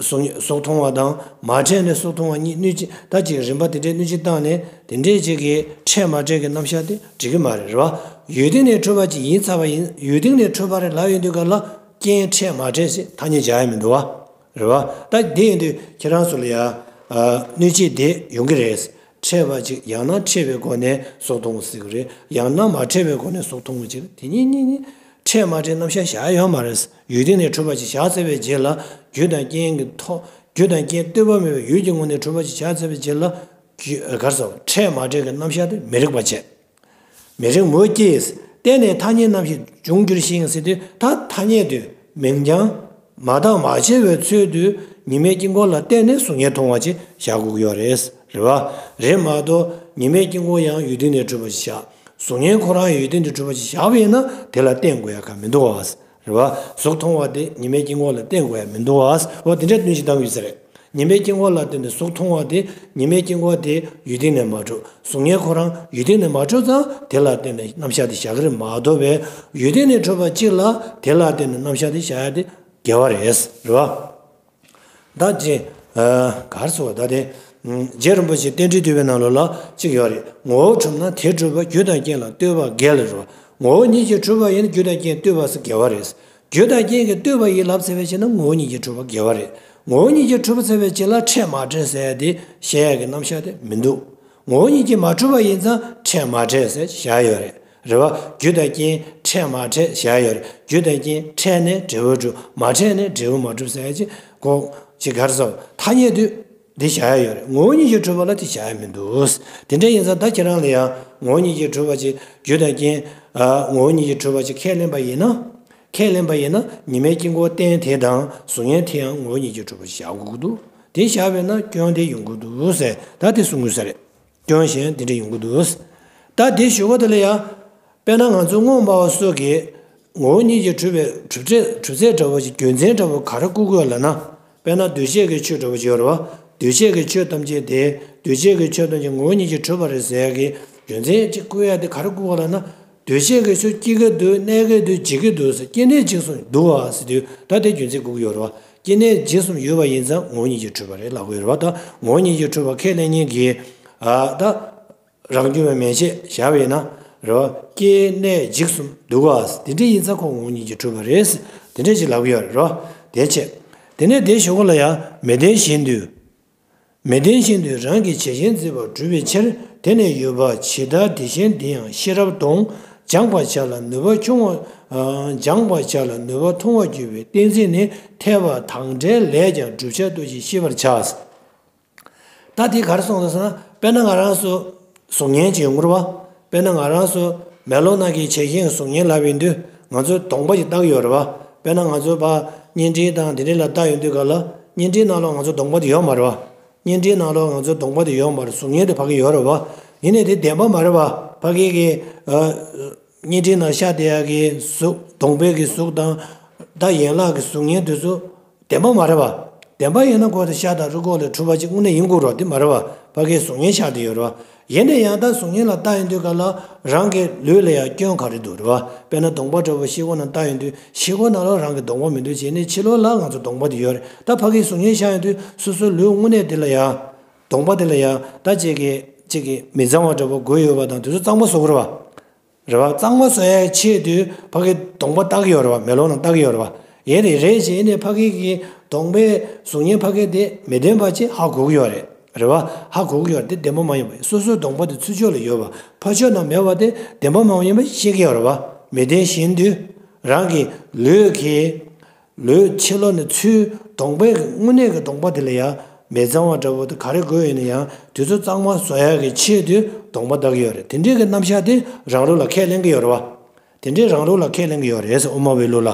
གཟུགས་གཟུགས་མཐོང་བ་དང་མ་ཕྲད་ནས་གཟུགས་མཐོང་བ་གཉིས་གནོད་བྱེད་ད་ཅིག་རིམ་པ་དེ་འདྲའི་གནོད་བྱེད་བཏང་ནས་དེ་འདྲའི་ཅིག་གི་ཕྲད་མ་ཕྲད་ཀྱི་རྣམ་གཞག་དེ་འགྲིག་གི་མ་རེད། རེད་བ། ཡུལ་དུས་ནས་འཕྲོས་པ་ཅིག་ཡིན་ཚར་བ་ཡིན། ཡུལ་དུས་ནས་འཕྲོས་པ་རེད་ལབ་ཡོང་དུས་ག་ལ་རྐྱེན་ཕྲད་མ་ཕྲད་ཟེར་ཐ་སྙད་སྦྱར་ཡ་མི་འདུག་བ། རེད་བ། ད་དེ་ཡིན་དུས་ཁྱེད་རང་ཚོ་ལ་ཡ་གནོད་བྱེད་དེ་ཡོང་གི་རེད། ཕྲད་པ་ཅིག་ཡང་ན་ཕྲད་པའི་སྒོ་ནས་གཟུགས་མཐོང་བ་ཟེར་གི་རེད། ཡང་ན་མ་ཕྲད་པའི་སྒོ་ནས་གཟུགས་མཐོང་བ་ཅིག་རེད། དེ་གཉིས་གཉིས་ནི་ཕྲད་མ་ཕྲད་རྣམ་གཞག་བཞག་ཡོད་མ་རེད། ཡུལ་དུས་ནས་གྲུབ་པ་ཅིག་བཞག་ཚར་བའི་རྗེས་ལ་རྒྱུ་དང་རྐྱེན་གྱི་ཐོག་རྒྱུ་དང་རྐྱེན་ལྟོས་པ་མེད་པའི་ཡུལ་གྱི་ངོས་ནས་གྲུབ་པ་ཅིག་བཞག་ཚར་བའི་རྗེས་ལ་རྒྱུ་ག་རེ་ཟེར་ཕྲད་མ་ཕྲད་ཀྱི་རྣམ་གཞག་དེ་མི་རིགས་པ་བྱས། མི་རིགས་མུ་སྐྱེས། བརྟེན་ནས་ཐ་སྙད་རྣམ་ཤེས་འབྱུང་འགྱུར་ཞིང་ཟེར་དུས་ད་ཐ་སྙད་དུ་མིང་རྐྱང་མ་བཏགས་མ་བྱས་པའི་ཚུལ་དུ་ཉི་མའི་དཀྱིལ་འཁོར་ལ་བརྟེན་ནས་གཟུགས་བརྙན་མཐོང་བ་ཅིག་བཞག་དགོས་ཀྱི་ཡོད་རེད། རེད་བ། རེད་མ་གཏོགས་ཉི་མའི་དཀྱིལ་འཁོར་ཡང་ཡུལ་དུས་ནས་གྲུབ་པ་ཞིག་བཞག་གཟུགས་བརྙན་ཁོ་རང་ཡུལ་དུས་ནས་གྲུབ་པ་ཞིག་བཞག་པ་ཡིན་ན་དེ་ལ་བརྟེན་དགོས་ཡ་གང་མི་འདུག་བ། རེད་བ། གཟུགས་མཐོང་བ་དེ་ཉི་མའི་དཀྱིལ་འཁོར་ལ་བརྟེན་དགོས་ཡ་མི་འདུག་བ། འོ་དེ་འདྲ་གནོད་བྱེད་བཏང་གི་ཡོད་ས་རེད། ཉི་མའི་དཀྱིལ་འཁོར་ལ་བརྟེན་ནས་གཟུགས་མཐོང་བ་དེ་ཉི་མའི་དཀྱིལ་འཁོར་དེ་ཡུལ་དུས་ནས་མ་གྲུབ། གཟུགས་བརྙན་ཁོ་རང་ཡུལ་དུས་ནས་མ་གྲུབ་ཙང་དེ་ལ་བརྟེན་ནས་རྣམ་གཞག་དེ་བཞག་གི་རེད་མ་གཏོགས་པས་ཡུལ་དུས་ནས་གྲུབ་པ་གཅིག་ལ་དེ་ལ་བརྟེན་ནས་རྣམ་གཞག་དེ་བཞག་ཡ་དེ་འགལ་བ་རེད། རེད་བ། ད་ཅི། ཨ། ག་རེ་ཟེར་བ་ད་དེ། ཨ། རྗེ་རིན་པོ་ཆེ་རྟེན་འབྲེལ་བསྟོད་པའི་ནང་ལོགས་ལ་གཅིག་ཡོད་རེད། ངོ་བོ་གྲུབ་ན་དེ་གྲུབ་པ་རྒྱུ་དང་རྐྱེན་ལ་ལྟོས་པ་འགལ་ལ་རོ། ངོ་བོ་ཉིད་ཀྱིས་གྲུབ་པ་ཡིན་ན་རྒྱུ་དང་རྐྱེན་ལྟོས་པ་ཟེར་འགལ་བ་རེད། རྒྱུ་དང་རྐྱེན་གྱིས་ལྟོས་པ་ཡིན་ལབ་ཚར་བའི་ཕྱིར་ན་ངོ་བོ་ཉིད་ཀྱིས་གྲུབ་པ་འགལ་བ་རེད། ངོ་བོ་ཉིད་ཀྱིས་གྲུབ་པ་ཚར་བའི་རྗེས་ལ་ཕྲད་མ་ཕྲད་ཟེར་ཡ་དེ་བཤད་ཡ་གི་རྣམ་གཞག་དེ་མི་འདུག་ངོ་བོ་ཉིད་ཀྱིས་མ་གྲུབ་པ་ཡིན་ཙང་ཕྲད་མ་ཕྲད་ཟེར་བཞག་ཡ་ཡོད་རེད། རེད་བ། རྒྱུ་དང་རྐྱེན་ཕྲད་མ་ཕྲད་བཞག་ཡ་ཡོད་རེད། རྒྱུ་དང་རྐྱེན་ཕྲད་ནས་འབྲས་བུ་གྲུབ། མ་ཕྲད་ནས་འབྲས་བུ་མ་གྲུབ་ཟེར་ཡ་ཅིག་གོ་ཅིག་ག་རེ་ཟེར་ཐ་སྙད་དུ་འདི་བཞག་ཡ་ཡོད་རེད། ངོ་བོ་ཉིད་ཀྱིས་གྲུབ་པ་ལ་དེ་བཞག་ཡ་མི་འདུག་དེ་འདྲ་ཡིན་ཙང་ད་ཁྱེད་རང་ལ་ཡང་ངོ་བོ་ཉིད་ཀྱིས་གྲུབ་པ་ཅིག་རྒྱུ་དང་རྐྱེན་ཨ་ངོ་བོ་ཉིད་ཀྱིས་གྲུབ་པ་ཅིག་ཁས་ལེན་པ་ཡིན་ན། ཁས་ལེན་པ་ཡིན་ན་ཉི་མའི་དཀྱིལ་འཁོར་རྟེན་དེ་དང་གཟུགས་བརྙན་དེ་ཡང་ངོ་བོ་ཉིད་ཀྱིས་གྲུབ་པ་ཞིག་བཞག་དགོས་ཀྱི་འདུག་དེ་བཞག་པས་ན་སྐྱོན་དེ་ཡོང་གི་འདུག་ཟེར་ད་དེ་གསུང་དགོས་ས་རེད། སྐྱོན་གཞན་དེ་འདྲ་ཡོང་གི་འདུག་ད་དེ་ཞུ་བ་དེ་ལ་ཡང་། དཔེར་ན་ང་ཚོ་རྔོག་སྨྲ་བ་སོགས་ཀྱིས་ངོ་བོ་ཉིད་ཀྱིས་གྲུབ་པའི་གྲུབ་ཚད་གྲུབ་ཚད་འདྲ་བོ་ཞིག་རྒྱུ་མཚན་འདྲ་བོ་ག་རེ་བཀོད་ཀྱི་ཡོད་ལབ་ན། དཔེར་ན་འདུ་ཤེས་ཀྱི་ཆོས་འདྲ་བོ་ཞིག་ཡོད་རེད་བ། འདུས་བྱས་ཀྱི་ཆོས་ཐམས་ཅད་དེ། འདུས་བྱས་ཀྱི་ཆོས་ཐམས་ཅད་ངོ་བོ་ཉིད་ཀྱིས་གྲུབ་པ་རེད་ཟེར་ཡག་གི་རྒྱུ་མཚན་གཅིག་བཀོད་ཡག་དེ་ག་རེ་བཀོད་པ་ལབ་ན། འདུས་བྱས་ཀྱི་ཆོས་སྐྱེ་གི་འདུག་གནས་ཀྱི་འདུག་འཇིག་གི་འདུག་ཟེར། སྐྱེ་གནས་འཇིག་གསུམ་འདུག་པ་ཟེར་དུས་ད་དེ་རྒྱུ་མཚན་བཀོད་ཀྱི་ཡོད་རེད་བ། སྐྱེ་གནས་འཇིག་གསུམ་ཡོད་པ་ཡིན་ཙང་ངོ་བོ་ཉིད་ཀྱིས་གྲུབ་པ་རེད་ལབ་ཀྱི་ཡོད་རེད་བ། ད་ངོ་བོ་ཉིད་ཀྱིས་གྲུབ་པ་ཁས་ལེན་མཁན་གྱི། ཨ་ད། རང་རྒྱུད་པ་མན་ཆད་བཞག་པ་ཡིན་ན། རེད་བ། སྐྱེ་གནས་འཇིག་གསུམ་འདུག་ག་དེ་འདྲ་ཡིན་ཙང་ཁོ་ངོ་བོ་ཉིད་ཀྱིས་གྲུབ་པ་རེད། དེ་འདྲ་ཞིག་ལབ་ཀྱི་ཡོད་རེད་བ། དེ་བྱས། དེ་ནས་དེའི་གཞུག་གུ་ལ་ཡང་མི་ལྡན་བཞིན་དུ། མི་ལྡན་བཞིན་དུ་རང་གི་བྱད་བཞིན་བརྫིས་པ་གྲུབ་པའི་ཕྱིར། དེ་ནས་ཡོད་པ་ཇི་ལྟར་དེ་བཞིན་དེ་ཡང་ཤེས་རབ་དང་། སྦྱང་བར་བྱ་ལ་ནུས་པ་ཆུང་བ། སྦྱང་བར་བྱ་ལ་ནུས་པ་མཐོང་བར་གྱུར་པའི་གཏན་ཚིགས་ནི་འཐད་པ་དང་འབྲེལ་ལས་ཀྱང་བསྒྲུབ་བྱ་ལྟོས་ཤིག་ཤེས་པར་བྱ། ད་དེ་ག་རེ་གསུངས་འདུག་ཟེར་ན། དཔེར་ན་ང་རང་ཚོ་གཟུགས་བརྙན་ཅིག་ཡོང་གི་རེད་བ། དཔེར་ན་ང་རང་ཚོ་མེ་ལོང་ནང་གི་བྱད་བཞིན་གཟུགས་བརྙན་ལབ་ཡོང་དུས་ང་ཚོས་གདོང་པ་ཅིག་བལྟ་གི་ཡོད་རེད་བ། དཔེར་ན་ང་ཚོ་ཕར་བརྙན་འཕྲིན་དང་དེ་འདྲ་ལ་བལྟ་ཡོང་དུས་ག་ལ་བརྙན་འཕྲིན་ནང་ལོགས་ང་ཚོ་གདོང་པ་དེ་ཡོད་མ་རེད་བ། བརྙན་འཕྲིན་ནང་ལོགས་ང་ཚོ་གདོང་པ་དེ་ཡོད་མ་རེད། གཟུགས་བརྙན་དེ་ཕ་གི་ཡོད་རེད་བ། ཡིན་ནའི་དེ་བདེན་པ་མ་རེད་བ། ཕ་གི་གི་ཨ། བརྙན་འཕྲིན་ནང་ཤར་བསྡད་ཡག་གི་གཟུགས་གདོང་པའི་གི་གཟུགས་དང་། ད་ཡན་ལག་གི་གཟུགས་བརྙན་དེ་ཚོ། བདེན་པ་མ་རེད་བ། བདེན་པ་ཡིན་ན་ཁོ་དེ་ཤ་དང་རུས་ཁོག་ལས་གྲུབ་པ་ཅིག་དངོས་གནས་ཡིན་དགོས་རེད་བ། དེ་མ་རེད་བ། ཕ་གིའི་གཟུགས་བརྙན་ཤར་བསྡད་ཡོད་རེད་བ། ཡིན་ན་ཡང་ད་གཟུགས་བརྙན་ལ་བལྟ་ཡོང་དུས་ག་ལ་རང་གི་ལུས་ལ་ཡང་སྐྱོན་ག་རེ་འདུག་རེད་བ། དཔེར་ན་གདོང་པ་འདྲ་བོ་ཤེལ་སྒོ་ནང་བལྟ་ཡོང་དུས་ཤེལ་སྒོ་ནང་ལོགས་རང་གི་གདོང་པ་མི་འདུག་བྱས་ནས་ཕྱི་ལོགས་ལ་ང་ཚོ་གདོང་པ་དེ་ཡོད་རེད། ད་ཕ་གིའི་གཟུགས་བརྙན་ཤར་ཡོང་དུས་སོ་སོའི་ལུས་དངོས་གནས་དེ་ལ་ཡང་། གདོང་པ་དེ་ལ་ཡང་ད་ཅིག་གི་ཅིག་གི་མི་གཙང་བ་འདྲ་བོ་འགོས་ཡོད་པ་དང་དེ་ཚོ་གཙང་མ་བཟོ་དགོས་རེད་བ། རེད་བ། གཙང་མ་བཟོ་ཡའི་ཆེད་དུ་ཕ་གི་གདོང་པ་བལྟ་གི་ཡོད་རེད་བ། མེ་ལོང་ནང་བལྟ་གི་ཡོད་རེད་བ། ཡིན་རེད་རེད་བྱས་ནས་ཕ་གི་གི་གདོང་པའི་གཟུགས་བརྙན་ཕ་གི་དེ་མི་བདེན་པ་ཅིག་ཧ་གོ་གི་ཡོད་རེད། རེད་བ། ཧ་གོ་གི་ཡོད་རེད། དེ་བདེན་པ་མ་ཡིན་པ་སོ་སོའི་གདོང་པ་དེ་ཚུར་ཕྱོགས་ལ་ཡོད་པ། ཕར་ཕྱོགས་ན་མེད་པ་དེ་བདེན་པ་མ་ཡིན་པ་ཤེས་ཀྱི་ཡོད་རེད་བ། མི་བདེན་བཞིན་དུ་རང་གི་ལུས་ཀྱི་ལུས་ཕྱི་ལོགས་ནས་ཚུར་གདོང་པའི་དངོས་གནས་ཀྱི་གདོང་པ་དེ་ལ་ཡང་མི་གཙང་བ་འདྲ་བོ་དེ་ག་རེ་དགོས་ཡོད་ན་ཡང་དེ་ཚོ་གཙང་མ་བཟོ་ཡག་གི་ཆེད་དུ་གདོང་པ་བལྟ་གི་ཡོད་རེད། དེ་འདྲའི་གི་རྣམ་གཞག་དེ་རང་ལུགས་ལ་ཁས་ལེན་གི་ཡོད་རེད་བ། དེ་འདྲའི་རང་ལུགས་ལ་ཁས་ལེན་གི་ཡོད་རེད་ཟེར། དབུ་མ་པའི་ལུགས་ལ་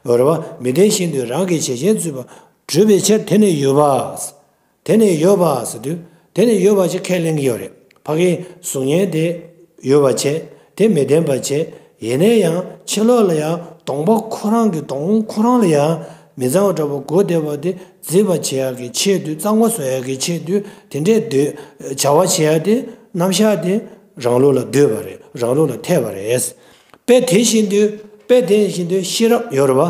ཡོད་རེད་བ། མི་བདེན་བཞིན་དུ་རང་གི་བྱད་བཞིན་བརྫིས་པ་གྲུབ་པའི་ཕྱིར་དེ་ནི་ཡོད་པ། དེ་ནི་ཡོད་པ་ཟེར་དུས་དེ་ནི་ཡོད་པ་ཞིག་ཁས་ལེན་གྱི་ཡོད་རེད། ཕ་གིའི་གཟུགས་བརྙན་དེ་ཡོད་པ་བྱས། དེ་མི་བདེན་པ་བྱས། ཡིན་ན་ཡང་ཕྱི་ལོགས་ལ་ཡང་གདོང་པ་ཁོ་རང་གི་གདོང་ཁོ་རང་ལ་ཡང་མི་གཙང་བ་འདྲ་པོ་འགོས་བསྡད་པ་དེ་བརྫིས་པ་བྱེད་ཡག་གི་ཆེད་དུ་གཙང་མ་བཟོ་ཡག་གི་ཆེད་དུ་དེ་འདྲའི་འདོད་བྱ་བ་བྱེད་ཡག་དེ་རྣམ་གཞག་དེ་རང་ལུགས་ལ་འདོད་པ་རེད། རང་ལུགས་ལ་འཐད་པ་རེད། དཔེ་དེ་བཞིན་དུ་དཔེ་དེ་བཞིན་དུ་ཤེས་རབ་ཡོད་རེད་བ།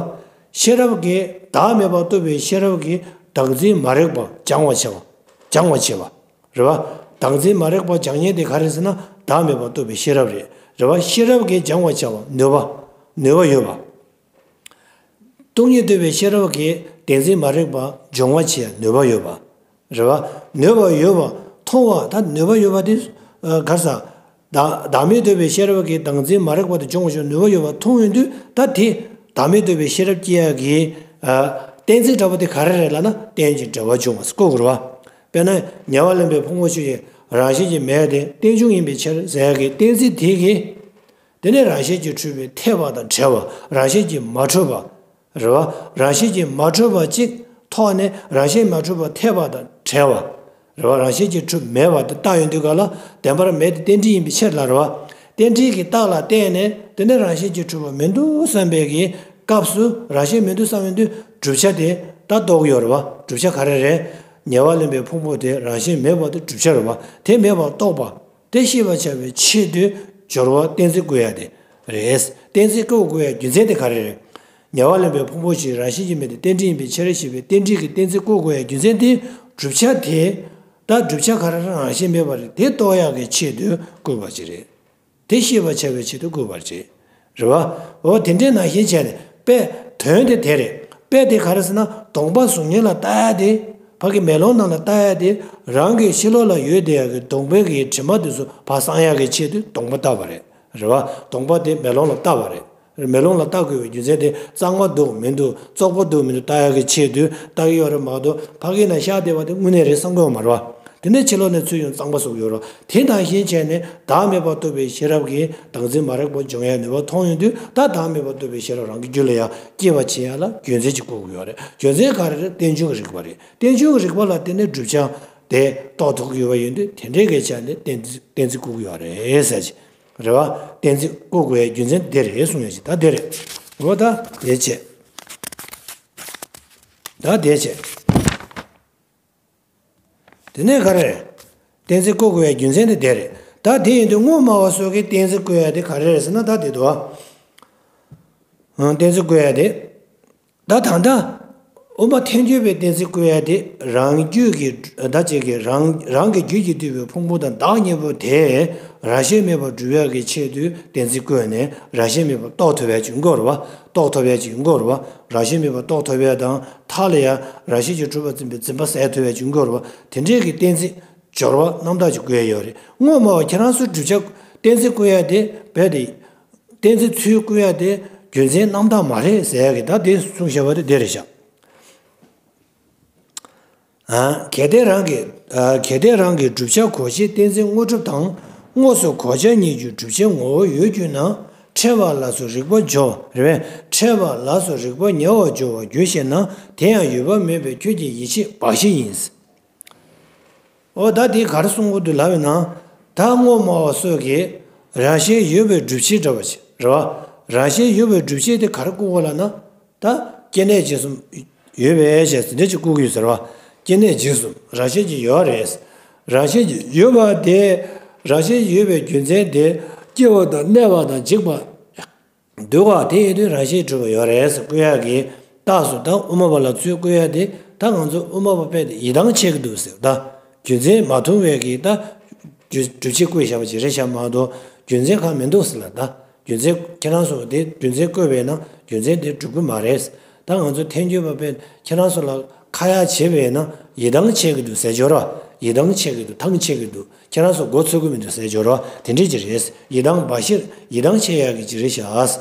ཤེས་རབ་ཀྱིས་བདག་མེད་པར་རྟོགས་པའི་ཤེས་རབ་ཀྱིས་བདག་འཛིན་མ་རིག་པ་སྦྱང་བར་བྱེད་པ། སྦྱང་བར་བྱེད་པ། རེད་བ། བདག་འཛིན་མ་རིག་པ་སྦྱང་མཁན་དེ་ག་རེ་ཟེར་ན་བདག་མེད་པར་རྟོགས་པའི་ཤེས་རབ་རེད། རེད་བ། ཤེས་རབ་ཀྱིས་སྦྱང་བར་བྱ་བ་ནུས་པ། ནུས་པ་ཡོད་པ། སྟོང་ཉིད་རྟོགས་པའི་ཤེས་རབ་ཀྱིས་བདག་འཛིན་མ་རིག་པ་སྦྱོང་བར་བྱེད་ནུས་པ་ཡོད་པ། རེད་བ། ནུས་པ་ཡོད་པ་མཐོང་བ་ད་ནུས་པ་ཡོད་པ་དེ་ག་རེ་ཟེར། བདག་བདག་མེད་རྟོགས་པའི་ཤེས་རབ་ཀྱིས་བདག་འཛིན་མ་རིག་པ་དེ་སྦྱོང་བར་བྱ་ནུས་པ་ཡོད་པ་མཐོང་ཡོང་དུས་ད་དེ་བདག་མེད་རྟོགས་པའི་ཤེས་རབ་སྐྱེ་ཡག་གི་གཏན་ཚིགས་འདྲ་པོ་དེ་ག་རེ་རེད་ལབ་ན་རྟེན་ཅིང་འབྲེལ་བར་འབྱུང་བ་ཟེར་བཀོད་དགོས་རེད་བ། དཔེར་ན་ཉེ་བར་ལེན་པའི་ཕུང་པོ་ཆོས་ཅན། རང་བཞིན་གྱིས་མེད་དེ་རྟེན་འབྱུང་ཡིན་པའི་ཕྱིར་ཟེར་ཡག་གི་གཏན་ཚིགས་དེ་གིས། དེ་ནི་རང་བཞིན་གྱིས་གྲུབ་པའི་འཐད་པ་དང་བྲལ་བ། རང་བཞིན་གྱིས་མ་གྲུབ་པ། རེད་བ། རང་བཞིན་གྱིས་མ་གྲུབ་པ་གཅིག་ཐོག་ནས་རང་བཞིན་མ་གྲུབ་པ་འཐད་པ་དང་བྲལ་བ། རེད་བ། རང་བཞིན་གྱིས་གྲུབ་མེད་པ་དེ་བཏགས་ཡོང་དུས་ག་ལ་བདེན་པར་མེད་དེ་རྟེན་འབྲེལ་ཡིན་པའི་ཕྱིར་ལ་རེད་བ། རྟེན་འབྲེལ་གྱི་རྟགས་ལ་བརྟེན་ནས་དེ་ནི་རང་བཞིན་གྱིས་གྲུབ་པ་མི་འདུག་བསམ་པའི་གི་སྐབས་སུ་རང་བཞིན་མི་འདུག་བསམ་ཡོང་དུས་བསྒྲུབ་བྱ་དེ་ད་རྟོགས་ཀྱི་ཡོད་རེད་བ། བསྒྲུབ་བྱ་ག་རེ་རེད། ཉེ་བར་ལེན་པའི་ཕུང་པོ་དེ་རང་བཞིན་མེད་པ་དེ་བསྒྲུབ་བྱ་རེད་བ། དེ་མེད་པར་རྟོགས་པ། དེ་ཤེས་པར་བྱ་བའི་ཆེད་དུ་སྦྱོར་བ་གཏན་ཚིགས་བཀོད་ཡ་དེ་རེད། གཏན་ཚིགས་བཀོད་དགོས་ཡ་རྒྱུ་མཚན་དེ་ག་རེ་རེད། ཉེ་བར་ལེན་པའི་ཕུང་པོ་ཞིག་རང་བཞིན་གྱིས་མེད་དེ་རྟེན་འབྲེལ་ཡིན་པའི་ཕྱིར་ཞེས་པའི་རྟེན་འབྲེལ་གྱི་གཏན་ཚིགས་བཀོད་དགོས་ཡ་རྒྱུ་མཚན་དེ་བསྒྲུབ་བྱ་དེ་ད་བསྒྲུབ་བྱ་ག་རེ་རང་བཞིན་མེད་པ་རེད། དེ་རྟོགས་ཡག་གི་ཆེད་དུ་བཀོད་པ་ཅིག་རེད། དེ་ཤེས་པར་བྱ་བའི་ཆེད་དུ་བཀོད་པར་བྱེད། རེད་བ། འོ་དེ་འདྲའི་ནང་བཞིན་བྱས་ནས་དཔེ་དོན་དེ་དེ་རེད། དཔེ་དེ་ག་རེ་ཟེར་ན་གདོང་པ་གཟུགས་བརྙན་ལ་ལྟ་ཡ་དེ། ཕ་གི་མེ་ལོང་ནང་ལ་ལྟ་ཡ་དེ། རང་གི་ཕྱི་ལོགས་ལ་ཡོད་བསྡད་ཡ་གི་གདོང་པའི་གི་དྲི་མ་དེ་ཚོ་ཕར་སངས་ཡ་གི་ཆེད་དུ་གདོང་པ་བལྟ་བ་རེད། རེད་བ། གདོང་པ་དེ་མེ་ལོང་ལ་ལྟ་བ་རེད། མེ་ལོང་ལ་ལྟ་དགོས་པའི་རྒྱུ་མཚན་དེ་གཙང་མ་འདུག་མི་འདུག་བཙོག་པོ་འདུག་མི་འདུག་ལྟ་ཡ་གི་ཆེད་དུ་ལྟ་གི་ཡོད་རེད་མ་གཏོགས་ཕ་གི་ན་ཤར་བསྡད་པ་དེ་དངོས་གནས་རེད་བསམ་གི་ཡོད་མ་རེད་བ། དེ་ནས་ཕྱི་ལོགས་ནས་ཚུར་ཡང་གཙང་པ་བཟོ་གི་ཡོད་རེད། དེ་ནང་བཞིན་བྱས་ནས་བདག་མེད་པར་རྟོགས་པའི་ཤེས་རབ་ཀྱིས་བདག་འཛིན་མ་རིག་པ་སྦྱོང་ཡའི་ནུས་པ་མཐོང་ཡོང་དུས་ད་བདག་མེད་པར་རྟོགས་པའི་ཤེས་རབ་རང་གི་རྒྱུད་ལ་ཡང་སྐྱེ་བར་བྱེད་ཡ་ལ་རྒྱུ་མཚན་ཅིག་བཀོད་ཀྱི་ཡོད་རེད། རྒྱུ་མཚན་ག་རེ་རེད། རྟེན་འབྱུང་གི་རིགས་པ་རེད། རྟེན་འབྱུང་གི་རིགས་པ་ལ་བརྟེན་ནས་བསྒྲུབ་བྱ་དེ་རྟོགས་ཐུབ་ཀྱི་ཡོད་པ་ཡིན་དུས་དེ་འདྲའི་གི་ཆ་ནས་གཏན་གཏན་ཚིགས་བཀོད་ཀྱི་ཡོད་རེད་ཟེར་གྱི་རེད་བ། གཏན་ཚིགས་བཀོད་དགོས་ཡ་རྒྱུ་མཚན་དེ་རེད་གསུང་ཡ་ཞིག་ད་དེ་རེད། འོ་ད་དེ་བྱས། ད་དེ་བྱས། དེ་ནས་ག་རེ་རེད། གཏན་ཚིགས་བཀོད་དགོས་པའི་རྒྱུ་མཚན་དེ་དེ་རེད། ད་དེ་ཡིན་དུས་དངོས་སྨྲ་བ་སོགས་ཀྱིས་གཏན་ཚིགས་བཀོད་ཡ་དེ་ག་རེ་རེད་ཟེར་ན། ད་དེ་འདུག་ཨ། གཏན་ཚིགས་བཀོད་ཡ་དེ། ད་ད་ལྟ་དབུ་མ་ཐལ་འགྱུར་བའི་གཏན་ཚིགས་བཀོད་ཡ་དེ། རང་རྒྱུད་ཀྱི་ད་ཅིག་གི་རང་རང་གི་རྒྱུད་ཀྱིས་བསྡུས་པའི་ཕུང་པོ་དང་བདག་གཉིས་པོ་དེ་རང་བཞིན་མེད་པར་སྒྲུབ་ཡ་གི་ཆེད་དུ་གཏན་ཚིགས་བཀོད་ནས་རང་བཞིན་མེད་པར་རྟོགས་ཐུབ་ཡ་ཅིག་ཡོང་གི་ཡོད་རེད་བ། རྟོགས་ཐུབ་ཡ་ཅིག་ཡོང་གི་ཡོད་རེད་བ། རང་བཞིན་མེད་པར་རྟོགས་ཐུབ་ཡ་དང་མཐའ་ལ་ཡ་རང་བཞིན་གྱིས་གྲུབ་པར་འཛིན་པའི་འཛིན་པ་ཟད་ཐུབ་ཡ་ཅིག་ཡོང་གི་ཡོད་རེད་བ། དེ་འདྲའི་གི་གཏན་ཚིགས་སྦྱོར་བ་རྣམ་དག་ཅིག་བཀོད་ཡ་ཡོད་རེད། དངོས་སྨྲ་བ་ཁྱེད་རང་ཚོས་བསྒྲུབ་བྱ་གཏན་ཚིགས་བཀོད་ཡ་དེ་རྦད་དེ། གཏན་ཚིགས་ཚུར་བཀོད་ཡ་དེ་རྒྱུ་མཚན་རྣམ་དག་མ་རེད་ཟེར་ཡ་གི་ད་དེ་གསུངས་བཞག་པ་དེ་དེ་རེད་ཤག་ཨ། གལ་ཏེ་རང་གི་ཨ། གལ་ཏེ་རང་གི་བསྒྲུབ་བྱ་གོ་བྱེད་གཏན་ཚིགས་དངོས་གྲུབ་དང་དངོས་སུ་གོ་བྱ་གཉིས་ཀྱི་བསྒྲུབ་བྱའི་ངོ་བོ་ཡོད་གྱུར་ན། ཕྲད་པ་ལ་སོགས་རིགས་པ་སྦྱོར་རེད་པས། ཕྲད་པ་ལ་སོགས་རིགས་པ་ཉེ་བར་སྦྱོར་བར་འགྱུར་ཞེ་ན། དེ་ཡང་ཡོད་པ་མིན་པའི་ཁྱོད་ཀྱི་ཡིད་ཆེས་འབའ་ཞིག་ཡིན། འོ་ད་དེ་ག་རེ་གསུང་གི་འདུག་ལབ་ན། ད་དངོས་སྨྲ་བ་སོགས་ཀྱིས་རང་བཞིན་ཡོད་པའི་སྒྲུབ་བྱེད་འདྲ་བ་ཞིག་རེད་བ། རང་བཞིན་ཡོད་པའི་སྒྲུབ་བྱེད་དེ་ག་རེ་བཀོད་དགོས་ལབ་ན། ད་སྐྱེ་གནས་འཇིག་གསུམ་ཡོད་པའི་ཞེས་ཟེར་འདྲ་ཅིག་བཀོད་ཀྱི་ཡོད་ཟེར་བ། སྐྱེ་གནས་འཇིག་གསུམ་རང་བཞིན་གྱིས་ཡོད་རེད། རང་བཞིན་གྱིས་ཡོད་པ་དེ། རང་བཞིན་ཡོད་པའི་རྒྱུ་མཚན་དེ། སྐྱེ་བ་དང་གནས་པ་དང་འཇིག་པ། འདུལ་བ་དེ་ཡོད་དུས་རང་བཞིན་གྲུབ་པ་ཡོད་རེད་ཟེར་བཀོད་ཡག་གི་རྟགས་སུ། ད་དབུ་མ་པ་ལ་ཚུར་བཀོད་ཡག་དེ། ད་ང་ཚོ་དབུ་མ་པ་དཔེ་དེ་ཡི་དམ་ཆེ་གི་འདུག་ཟེར། ད་རྒྱུ་མཚན་མ་མཐུན་པའི་གི་ད་སྒྲུབ་བྱེད་བཀོད་བཞག་པ་ཅིག་རེད་ཤག་མ་གཏོགས་རྒྱུ་མཚན་གང་མི་འདུག་ཟེར་ལ། ད་རྒྱུ་མཚན་ཁྱེད་རང་ཚོ་དེ་རྒྱུ་མཚན་བཀོད་པས་ན་རྒྱུ་མཚན་དེ་འགྲུབ་གི་མ་རེད། ད་ང་ཚོ་ཐལ་འགྱུར་བ་དཔེ་ཁྱེད་རང་ཚོ་ལ་ཁ་ཡག་བྱེད་པས་ན་ཡི་དམ་ཆེ་གི་འདུག་ཟེར་སྦྱོར་བ། ཡི་དམ་ཆེ་གི་འདུག་ཐང་ཆད་ཀྱི་འདུག་ཁྱེད་རང་ཚོ་མགོ་ཚོས་ཀྱི་མི་འདུག་ཟེར་སྦྱོར་བ་དེ་འདྲས་ཅིག་རེད། ཡི་དམ་འབའ་ཞིག་ཡི་དམ་ཆེ་ཡག་གི་ཅིག་རེད་ཤག་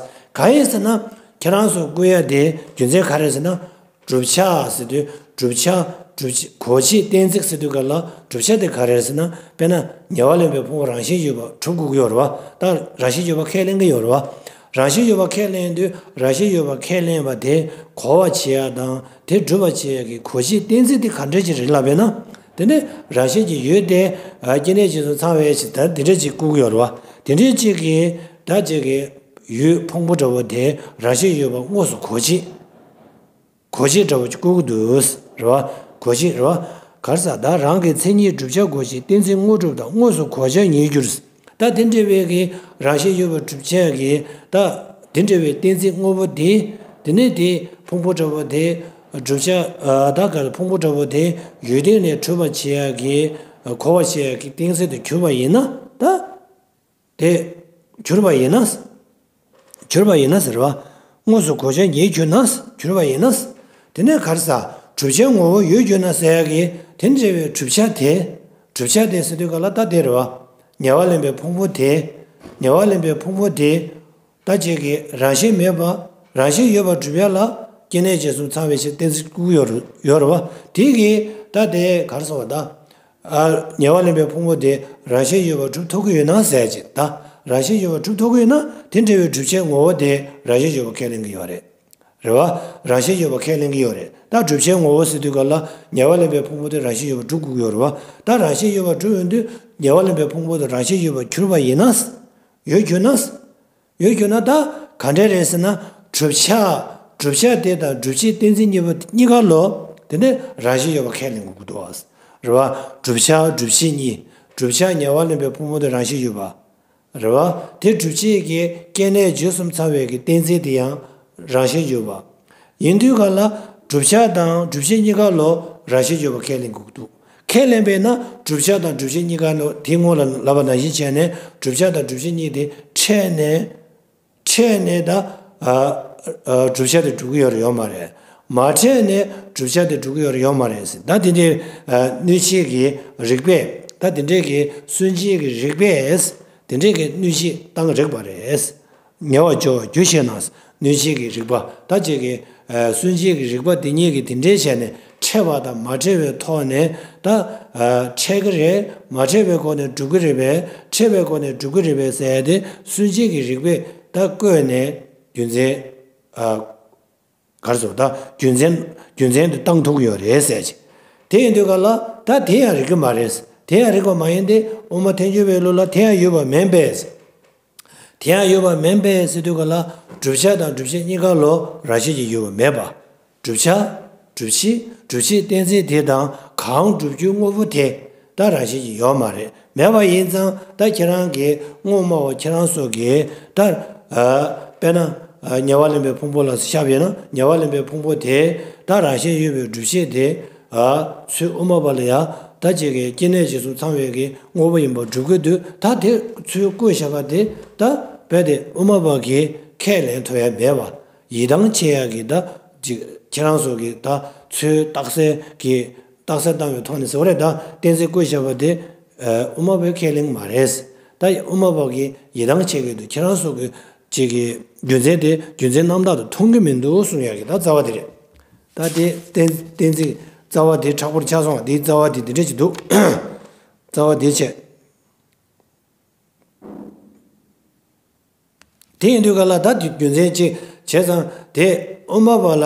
གང་ཡིན་ཟེར་ན། ཁྱེད་རང་ཚོ་བཀོད་ཡག་དེ་རྒྱུ་མཚན་ག་རེ་ཟེར་ན། བསྒྲུབ་བྱ་ཟེར་དུས་བསྒྲུབ་བྱ། བསྒྲུབ་བྱ་གོ་བྱེད་གཏན་ཚིགས་ཟེར་དུས་ག་ལ་བསྒྲུབ་བྱ་དེ་ག་རེ་རེད་ཟེར་ན། དཔེར་ན་ཉེ་བར་ལེན་པའི་ཕུང་པོ་རང་བཞིན་ཡོད་པ་གྲུབ་དགོས་ཀྱི་ཡོད་རེད་བ། ད་རང་བཞིན་ཡོད་པ་ཁས་ལེན་གྱི་ཡོད་རེད་བ། རང་བཞིན་ཡོད་པ་ཁས་ལེན་དུས་རང་བཞིན་ཡོད་པ་ཁས་ལེན་པ་དེ་གོ་བར་བྱེད་ཡག་དང་དེ་སྒྲུབ་པར་བྱེད་ཡག་གི་གོ་བྱེད་གཏན་ཚིགས་དེ་ག་འདྲ་ཅིག་རེད་ལབ་པས་ན། དེ་ནི་རང་བཞིན་གྱིས་ཡོད་དེ། ཨ། སྐྱེ་གནས་འཇིག་གསུམ་ཚང་བའི་ཕྱིར་ད་དེ་འདྲ་ཅིག་བཀོད་ཀྱི་ཡོད་རེད་བ། དེ་འདྲ་ཅིག་གིས་ད་ཅིག་གི་ཡུལ་ཕུང་པོ་འདྲ་བོ་དེ་རང་བཞིན་ཡོད་པ་དངོས་སུ་གོ་བྱེད། གོ་བྱེད་འདྲ་བོ་ཅིག་བཀོད་ཀྱི་འདུག་རེད་བ། གོ་བྱེད་རེད་བ། ག་རེ་ཟེར། ད་རང་གི་མཚན་ཉིད་བསྒྲུབ་བྱ་གོ་བྱེད་གཏན་ཚིགས་དངོས་གྲུབ་དང་དངོས་སུ་གོ་བྱར་ངེས་འགྱུར། ད་དེ་འདྲ་བའི་གི་རང་བཞིན་ཡོད་པ་བསྒྲུབ་བྱ་གི་ད་དེ་འདྲ་བའི་གཏན་ཚིགས་དངོས་པོ་དེ། དེ་ནས་དེ་ཕུང་པོ་འདྲ་བོ་དེ་བསྒྲུབ་བྱ། ཨ། ད་ག་ཕུང་པོ་འདྲ་བོ་དེ་ཡོད་དེ་ནས་གྲུབ་པར་བྱེད་ཡག་གི་གོ་བར་བྱེད་ཡག་གི་གཏན་ཚིགས་དེ་གྱུར་པ་ཡིན་ན། ད་དེ་གྱུར་པ་ཡིན་ན། གྱུར་པ་ཡིན་ན་ཟེར་བ། དངོས་སུ་གོ་བྱར་ངེས་གྱུར་ན། གྱུར་པ་ཡིན་ན། དེ་ནས་ག་རེ་ཟེར། བསྒྲུབ་བྱའི་ངོ་བོ་ཡོད་གྱུར་ན་ཟེར་ཡག་གི་དེ་འདྲ་བའི་བསྒྲུབ་བྱ་དེ། བསྒྲུབ་བྱ་དེ་ཟེར་དུས་ག་ལ་ད་དེ་རེད་བ། ཉེ་བར་ལེན་པའི་ཕུང་པོ་དེ། ཉེ་བར་ལེན་པའི་ཕུང་པོ་དེ། ད་ཅིག་གི་རང་བཞིན་མེད་པ། རང་བཞིན་ཡོད་པ་སྒྲུབ་ཡག་ལ་སྐྱེ་གནས་འཇིག་གསུམ་ཚང་བའི་ཕྱིར་གཏན་ཚིགས་བཀོད་ཡོད་རེད་བ། དེ་གི་ད་དེ་ག་རེ་ཟེར་བ་ད། ཨ། ཉེ་བར་ལེན་པའི་ཕུང་པོ་དེ་རང་བཞིན་ཡོད་པ་སྒྲུབ་ཐུབ་ཀྱི་ཡོད་ན་ཟེར་ཅིག་ད་རང་བཞིན་ཡོད་པ་སྒྲུབ་ཐུབ་ཀྱི་ཡོད་ན། དེ་འདྲ་བའི་བསྒྲུབ་བྱའི་ངོ་བོ་དེ་རང་བཞིན་ཡོད་པ་ཁས་ལེན་གྱི་ཡོད་རེད། རེད་བ། རང་བཞིན་ཡོད་པ་ཁས་ལེན་གྱི་ཡོད་རེད། ད་བསྒྲུབ་བྱའི་ངོ་བོ་ཟེར་དུས་ག་ལ་ཉེ་བར་ལེན་པའི་ཕུང་པོ་དེ་རང་བཞིན་ཡོད་པ་སྒྲུབ་དགོས་ཀྱི་ཡོད་རེད་བ། ད་རང་བཞིན་ཡོད་པ་སྒྲུབ་ཡོང་དུས་ཉེ་བར་ལེན་པའི་ཕུང་པོ་དེ་རང་བཞིན་ཡོད་པ་གྱུར་པ་ཡིན་ན། ཡོད་གྱུར་ན། ཡོད་གྱུར་ན་ད་ག་འདྲ་རེད་ཟེར་ན། བསྒྲུབ་བྱ། བསྒྲུབ་བྱ་དེ་དང་བསྒྲུབ་བྱའི་གཏན་ཚིགས་གཉིས་པོ་གཉིས་ཀ་ལོ། དེ་ནས་རང་བཞིན་ཡོད་པ་ཁས་ལེན་དགོས་ཀྱི་འདུག་བ། རེད་བ། བསྒྲུབ་བྱ་བསྒྲུབ་བྱེད་གཉིས། བསྒྲུབ་བྱ་ཉེ་བར་ལེན་པའི་ཕུང་པོ་དེ་རང་བཞིན་ཡོད་པ། རེད་བ། དེ་སྒྲུབ་བྱེད་ཀྱི་སྐྱེ་གནས་འཇིག་གསུམ་ཚང་བའི་གི་གཏན་ཚིགས་དེ་ཡང་རང་བཞིན་ཡོད་པ། ཡིན་དུས་ག་ལ་བསྒྲུབ་བྱ་དང་བསྒྲུབ་བྱེད་གཉིས་ཀ་ལོ་རང་བཞིན་ཡོད་པ་ཁས་ལེན་དགོས་ཀྱི་འདུག་ཁས་ལེན་པས་ན་བསྒྲུབ་བྱ་དང་བསྒྲུབ་བྱེད་གཉིས་ཀ་ནི། དེ་སྔོན་ལ་ལབ་པ་ནང་བཞིན་བྱས་ནས་བསྒྲུབ་བྱ་དང་བསྒྲུབ་བྱེད་གཉིས་དེ་ཕྲད་ནས། ཕྲད་ནས་ད། ཨ། ཨ། བསྒྲུབ་བྱ་དེ་འགྲུབ་ཀྱི་ཡོད་རེད་ཡོད་མ་རེད། མ་ཕྲད་ནས་བསྒྲུབ་བྱ་དེ་འགྲུབ་ཀྱི་ཡོད་རེད་ཡོད་མ་རེད་ཟེར། ད་དེ་འདྲའི། ཨ། སྣོད་བཅུད་ཀྱི་རིགས་པས། ད་དེ་འདྲའི་གི་སུན་འབྱིན་གྱི་རིགས་པས། དེ་འདྲའི་གི་སྣོད་བཅུད་བཏང་རིགས་པ་རེད། ཉེ་བར་སྦྱོར་བར་འགྱུར་ཞེ་ན། སྣོད་བཅུད་ཀྱི་རིགས་པ། ད་ཅིག་གི། ཨ། སུན་འབྱིན་གྱི་རིགས་པ་དེ་གཉིས་ཀྱིས་དེ་འདྲའི་བྱས་ནས་ཕྲད་པ་དང་མ་ཕྲད་པའི་ཐོག་ནས། ད། ཨ། ཕྲད་ཀྱི་རེད། མ་ཕྲད་པའི་སྒོ་ནས་འགྲུབ་ཀྱི་རེད་པས། ཕྲད་པའི་སྒོ་ནས་འགྲུབ་ཀྱི་རེད་པས་ཟེར་ཏེ་སུན་འབྱིན་གྱི་རིགས་པས་ད་བཀོད་ནས་རྒྱུ་མཚན། ཨ། ག་རེ་ཟེར། ད་རྒྱུ་མཚན། རྒྱུ་མཚན་དུ་བཏང་ཐུབ་ཀྱི་ཡོད་རེད་ཟེར་ཅིག་དེ་ཡིན་དུས་ག་ལ་ད་དེ་ཡང་རིགས་ཀྱི་མ་རེད། དེ་ཡང་རིགས་པ་མ་ཡིན་ཏེ། དབུ་མ་ཐལ་འགྱུར་བའི་ལུགས་ལ་དེ་ཡང་ཡོད་པ་མིན་པས། དེ་ཡང་ཡོད་པ་མིན་པས་ཟེར་དུས་ག་ལ་བསྒྲུབ་བྱ་དང་བསྒྲུབ་བྱེད་གཉིས་ཀ་ལོ་རང་བཞིན་གྱིས་ཡོད་པ་མེད་པ། བསྒྲུབ་བྱ། བསྒྲུབ་བྱེད། བསྒྲུབ་བྱེད་གཏན་ཚིགས་དེ་དང་ གང་སྒྲུབ་རྒྱུའི་དངོས་པོ་དེ་ད་རང་བཞིན་གྱིས་ཡོད་མ་རེད། མེད་པ་ཡིན་ཙང་ད་ཁྱེད་རང་གིས་དངོས་སྨྲ་བ་ཁྱེད་རང་ཚོ་གིས་ད་ཨ་དཔེར་ན་ཨ་ཉེ་བར་ལེན་པའི་ཕུང་པོ་ལ་ཤར་བས་ན་ཉེ་བར་ལེན་པའི་ཕུང་པོ་དེ་ད་རང་བཞིན་ཡོད་པའི་སྒྲུབ་བྱེད་དེ་ཨ་ཚུལ་དབུ་མ་པ་ལ་ཡང་ད་ཅིག་གི་སྐྱེ་གནས་རྗེས་སུ་ཚང་བའི་གི་དངོས་པོ་ཡིན་པར་སྒྲུབ་ཀྱི་འདུག་ད་དེ་ཚུལ་བཀོད་བཞག་པ་དེ་ད་རྦད་དེ་དབུ་མ་པ་གིས་ཁས་ལེན་ཐུབ་ཡ་མེད་པ། ཡིད་ཐང་ཆད་ཡག་གི་ད་ཅིག་ཁྱེད་རང་ཚོ་གི་ད་ཚུལ་རྟགས་གསལ་གི་རྟགས་གསལ་བཏང་བའི་ཐོག་ནས་ཟེར་བ་རེད། ད་གཏན་ཚིགས་བཀོད་བཞག་པ་དེ་ཨ་དབུ་མ་པའི་ཁས་ལེན་མ་རེད། ད་དབུ་མ་པ་གི་ཡིད་ཐང་ཆད་ཀྱི་འདུག་ཁྱེད་རང་ཚོ་གི་ཅིག་གི་རྒྱུ་མཚན་དེ་རྒྱུ་མཚན་རྣམ་དག་ཏུ་མཐོང་གི་མི་འདུག་གསུང་ཡག་གི་ད་རྩ་བ་དེ་རེད། ད་དེ་གཏན་གཏན་ཚིགས་རྩ་བ་དེ་མཁྲེགས་པོར་ཆགས་སོང་བ་དེའི་རྩ་བ་དེ་དེ་འདྲ་ཅིག་འདུག་རྩ་བ་དེ་བྱས། དེ་ཡིན་དུས་ག་ལ་ད་རྒྱུ་མཚན་ཅི་བྱས་ཙང་དེ་དབུ་མ་པ་ལ་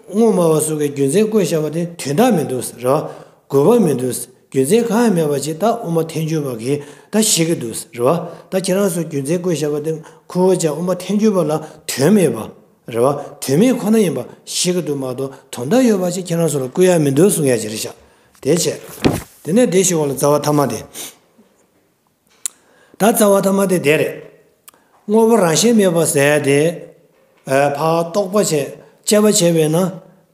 དངོས་སྨྲ་བ་སོགས་ཀྱི་རྒྱུ་མཚན་བཀོད་བཞག་པ་དེ་དོན་དག་མི་འདུག་རེད་བ། དགོས་པ་མི་འདུག་རྒྱུ་མཚན་གང་ཡང་མེད་པ་ཅིག་ད་དབུ་མ་ཐལ་འགྱུར་བ་གིས་ད་བཤད་ཀྱི་འདུག་རེད་བ། ད་ཁྱེད་རང་ཚོ་རྒྱུ་མཚན་བཀོད་བཞག་པ་དེ་ཁོ་བོ་ཅག་དབུ་མ་ཐལ་འགྱུར་བ་ལ་དོན་མེད་པ་རེད་བ། དོན་མེད་ཁོ་ན་ཡིན་པ་བཤད་ཀྱི་འདུག་མ་གཏོགས་དོན་དག་ཡོད་པ་ཅིག་ཁྱེད་རང་ཚོ་ལ་བཀོད་ཡ་མི་འདུག་གསུང་ཡ་ཅིག་རེད་ཤག་དེ་བྱས། དེ་ནས་དེ་ཞུ་བ་ལ་རྩ་བ་ཐ་མ་དེ། ད་རྩ་བ་ཐ་མ་དེ་དེ་རེད། དངོས་པོ་རང་བཞིན་མེད་པ་ཟེར་ཡ་དེ། ཨ་ཕར་རྟོག་པ་བྱས་དཔྱད་པ་བྱས་པས་ན་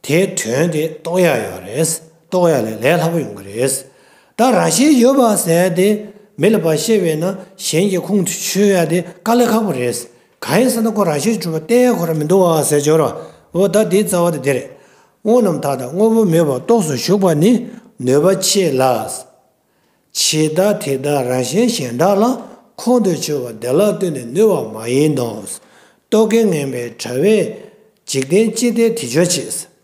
དེའི་དོན་དེ་རྟོགས་ཡ་ཡོད་རེད། རྟོགས་ཡ་ལས་ལས་སླ་པོ་ཡོང་གི་རེད། ད་རང་བཞིན་ཡོད་པ་ཟེར་ཡ་དེ་མི་ལ་ཕར་བཤད་པས་ན་གཞན་གྱི་ཁོང་དུ་ཆུད་ཡ་དེ་དཀའ་ལས་ཁག་པོ་རེད། གང་ཡིན་ཟེར་ན་ཁོ་རང་བཞིན་གྱིས་གྲུབ་པ་གཏན་ཡ་ཁོ་རང་མི་འདུག་བ་ཟེར་བརྗོད་རོགས། འོ་ད་དེའི་རྩ་བ་དེ་དེ་རེད། དངོས་རྣམས་མཐའ་དག་དངོས་པོ་མེད་པར་རྟོགས་སུ་ཞུགས་པ་ནི་ནུས་པ་ཆེ་ལ། ཇི་ལྟར་དེ་དག་རང་བཞིན་གཞན་དག་ལ། ཁོང་དུ་ཆུད་པ་དེ་ལ་ལྟོས་ནས་ནུས་པ་མ་ཡིན་ནོ། རྟོག་གེ་ངན་པའི་དྲ་བས་འཇིག་རྟེན་ཅི་སྟེ་དེ་འཇོག་བྱེད།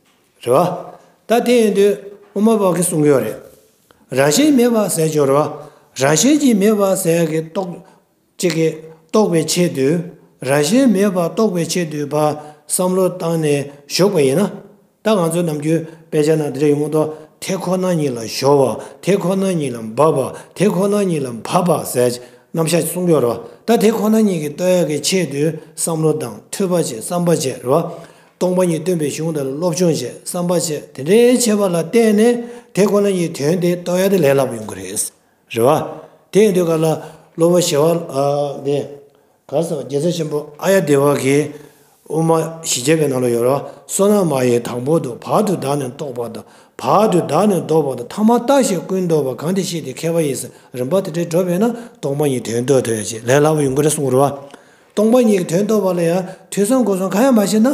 རེད་བ། ད་དེ་ཡིན་དུས་དབུ་མ་པ་གིས་གསུང་གི་ཡོད་རེད། རང་བཞིན་མེད་པ་ཟེར་གྱི་ཡོད་རེད་བ། རང་བཞིན་གྱིས་མེད་པ་ཟེར་གྱི་རྟོག་གཅིག་གིས་རྟོགས་པའི་ཆེད་དུ། རང་བཞིན་མེད་པར་རྟོགས་པའི་ཆེད་དུ་བ་བསམ་བློ་བཏང་ནས་ཞུགས་པ་ཡིན་ན། ད་ང་ཚོའི་ནམ་རྒྱུན་དཔེ་ཆ་ནང་འདི་འདྲ་ཡོང་གི་འདུག་དེ་ཁོ་ན་ཉིད་ལ་སྦྱོར་བ། དེ་ཁོ་ན་ཉིད་ལ་འབབ་པ། དེ་ཁོ་ན་ཉིད་ལ་འབབ་པ་ཟེར་རྣམ་གཞག་གསུང་གི་ཡོད་རེད་བ། ད་དེ་ཁོ་ན་ཉིད་ཀྱིས་རྟོགས་ཡག་གི་ཆེད་དུ་བསམ་བློ་བཏང་ཐོས་པ་བྱེད་བསམ་པ་བྱེད་རེད་བ། སྟོང་པ་ཉིད་སྟོན་པའི་གཞུང་དེ་ལ་སློབ་སྦྱོང་བྱེད་བསམ་པ་བྱེད་དེ་འདྲའི་བྱེད་པ་ལ་བརྟེན་ནས་དེ་ཁོ་ན་ཉིད་དོན་དེ་རྟོགས་ཡག་དེ་ལས་སླ་པོ་ཡོང་གི་རེད། རེད་བ། དེ་ཡིན་དུས་ག་ལ་སློབ་དཔོན་ཞི་བ་ཨ་ནི། ག་རེ་ཟེར་བ་རྒྱལ་སྲས་ཆེན་པོ་ཨཱརྱ་དེ་བ་གིས་དབུ་མ་བཞི་བརྒྱ་པའི་ནང་ལ་ཡོད་རེད་བ། བསོད་ནམས་མ་ཡིན་དང་པོ་དང་བར་དུ་བདག་ནི་རྟོགས་པ་དང་བར་དུ་བདག་ནི་ལྡོག་པ་དང་ཐ་མ་བརྟགས་ཤིང་ཀུན་ལྡོག་པ་གང་དེ་ཤེས་ཏེ་མཁས་པ་ཡིས་ཟེར་རིམ་པ་དེ་འདྲའི་འགྲོ་བས་ན་སྟོང་པ་ཉིད་དོན་རྟོགས་ཐུབ་ཡ་ཅིག་ལས་སླ་པོ་ཡོང་གི་རེད་གསུངས་རེད་བ། སྟོང་པ་ཉིད་ཀྱི་དོན་རྟོགས་པ་ལ་ཡང་ཐོས་བསམ་སྒོམ་གསུམ་གང་ཡང་མ་བྱས་ན་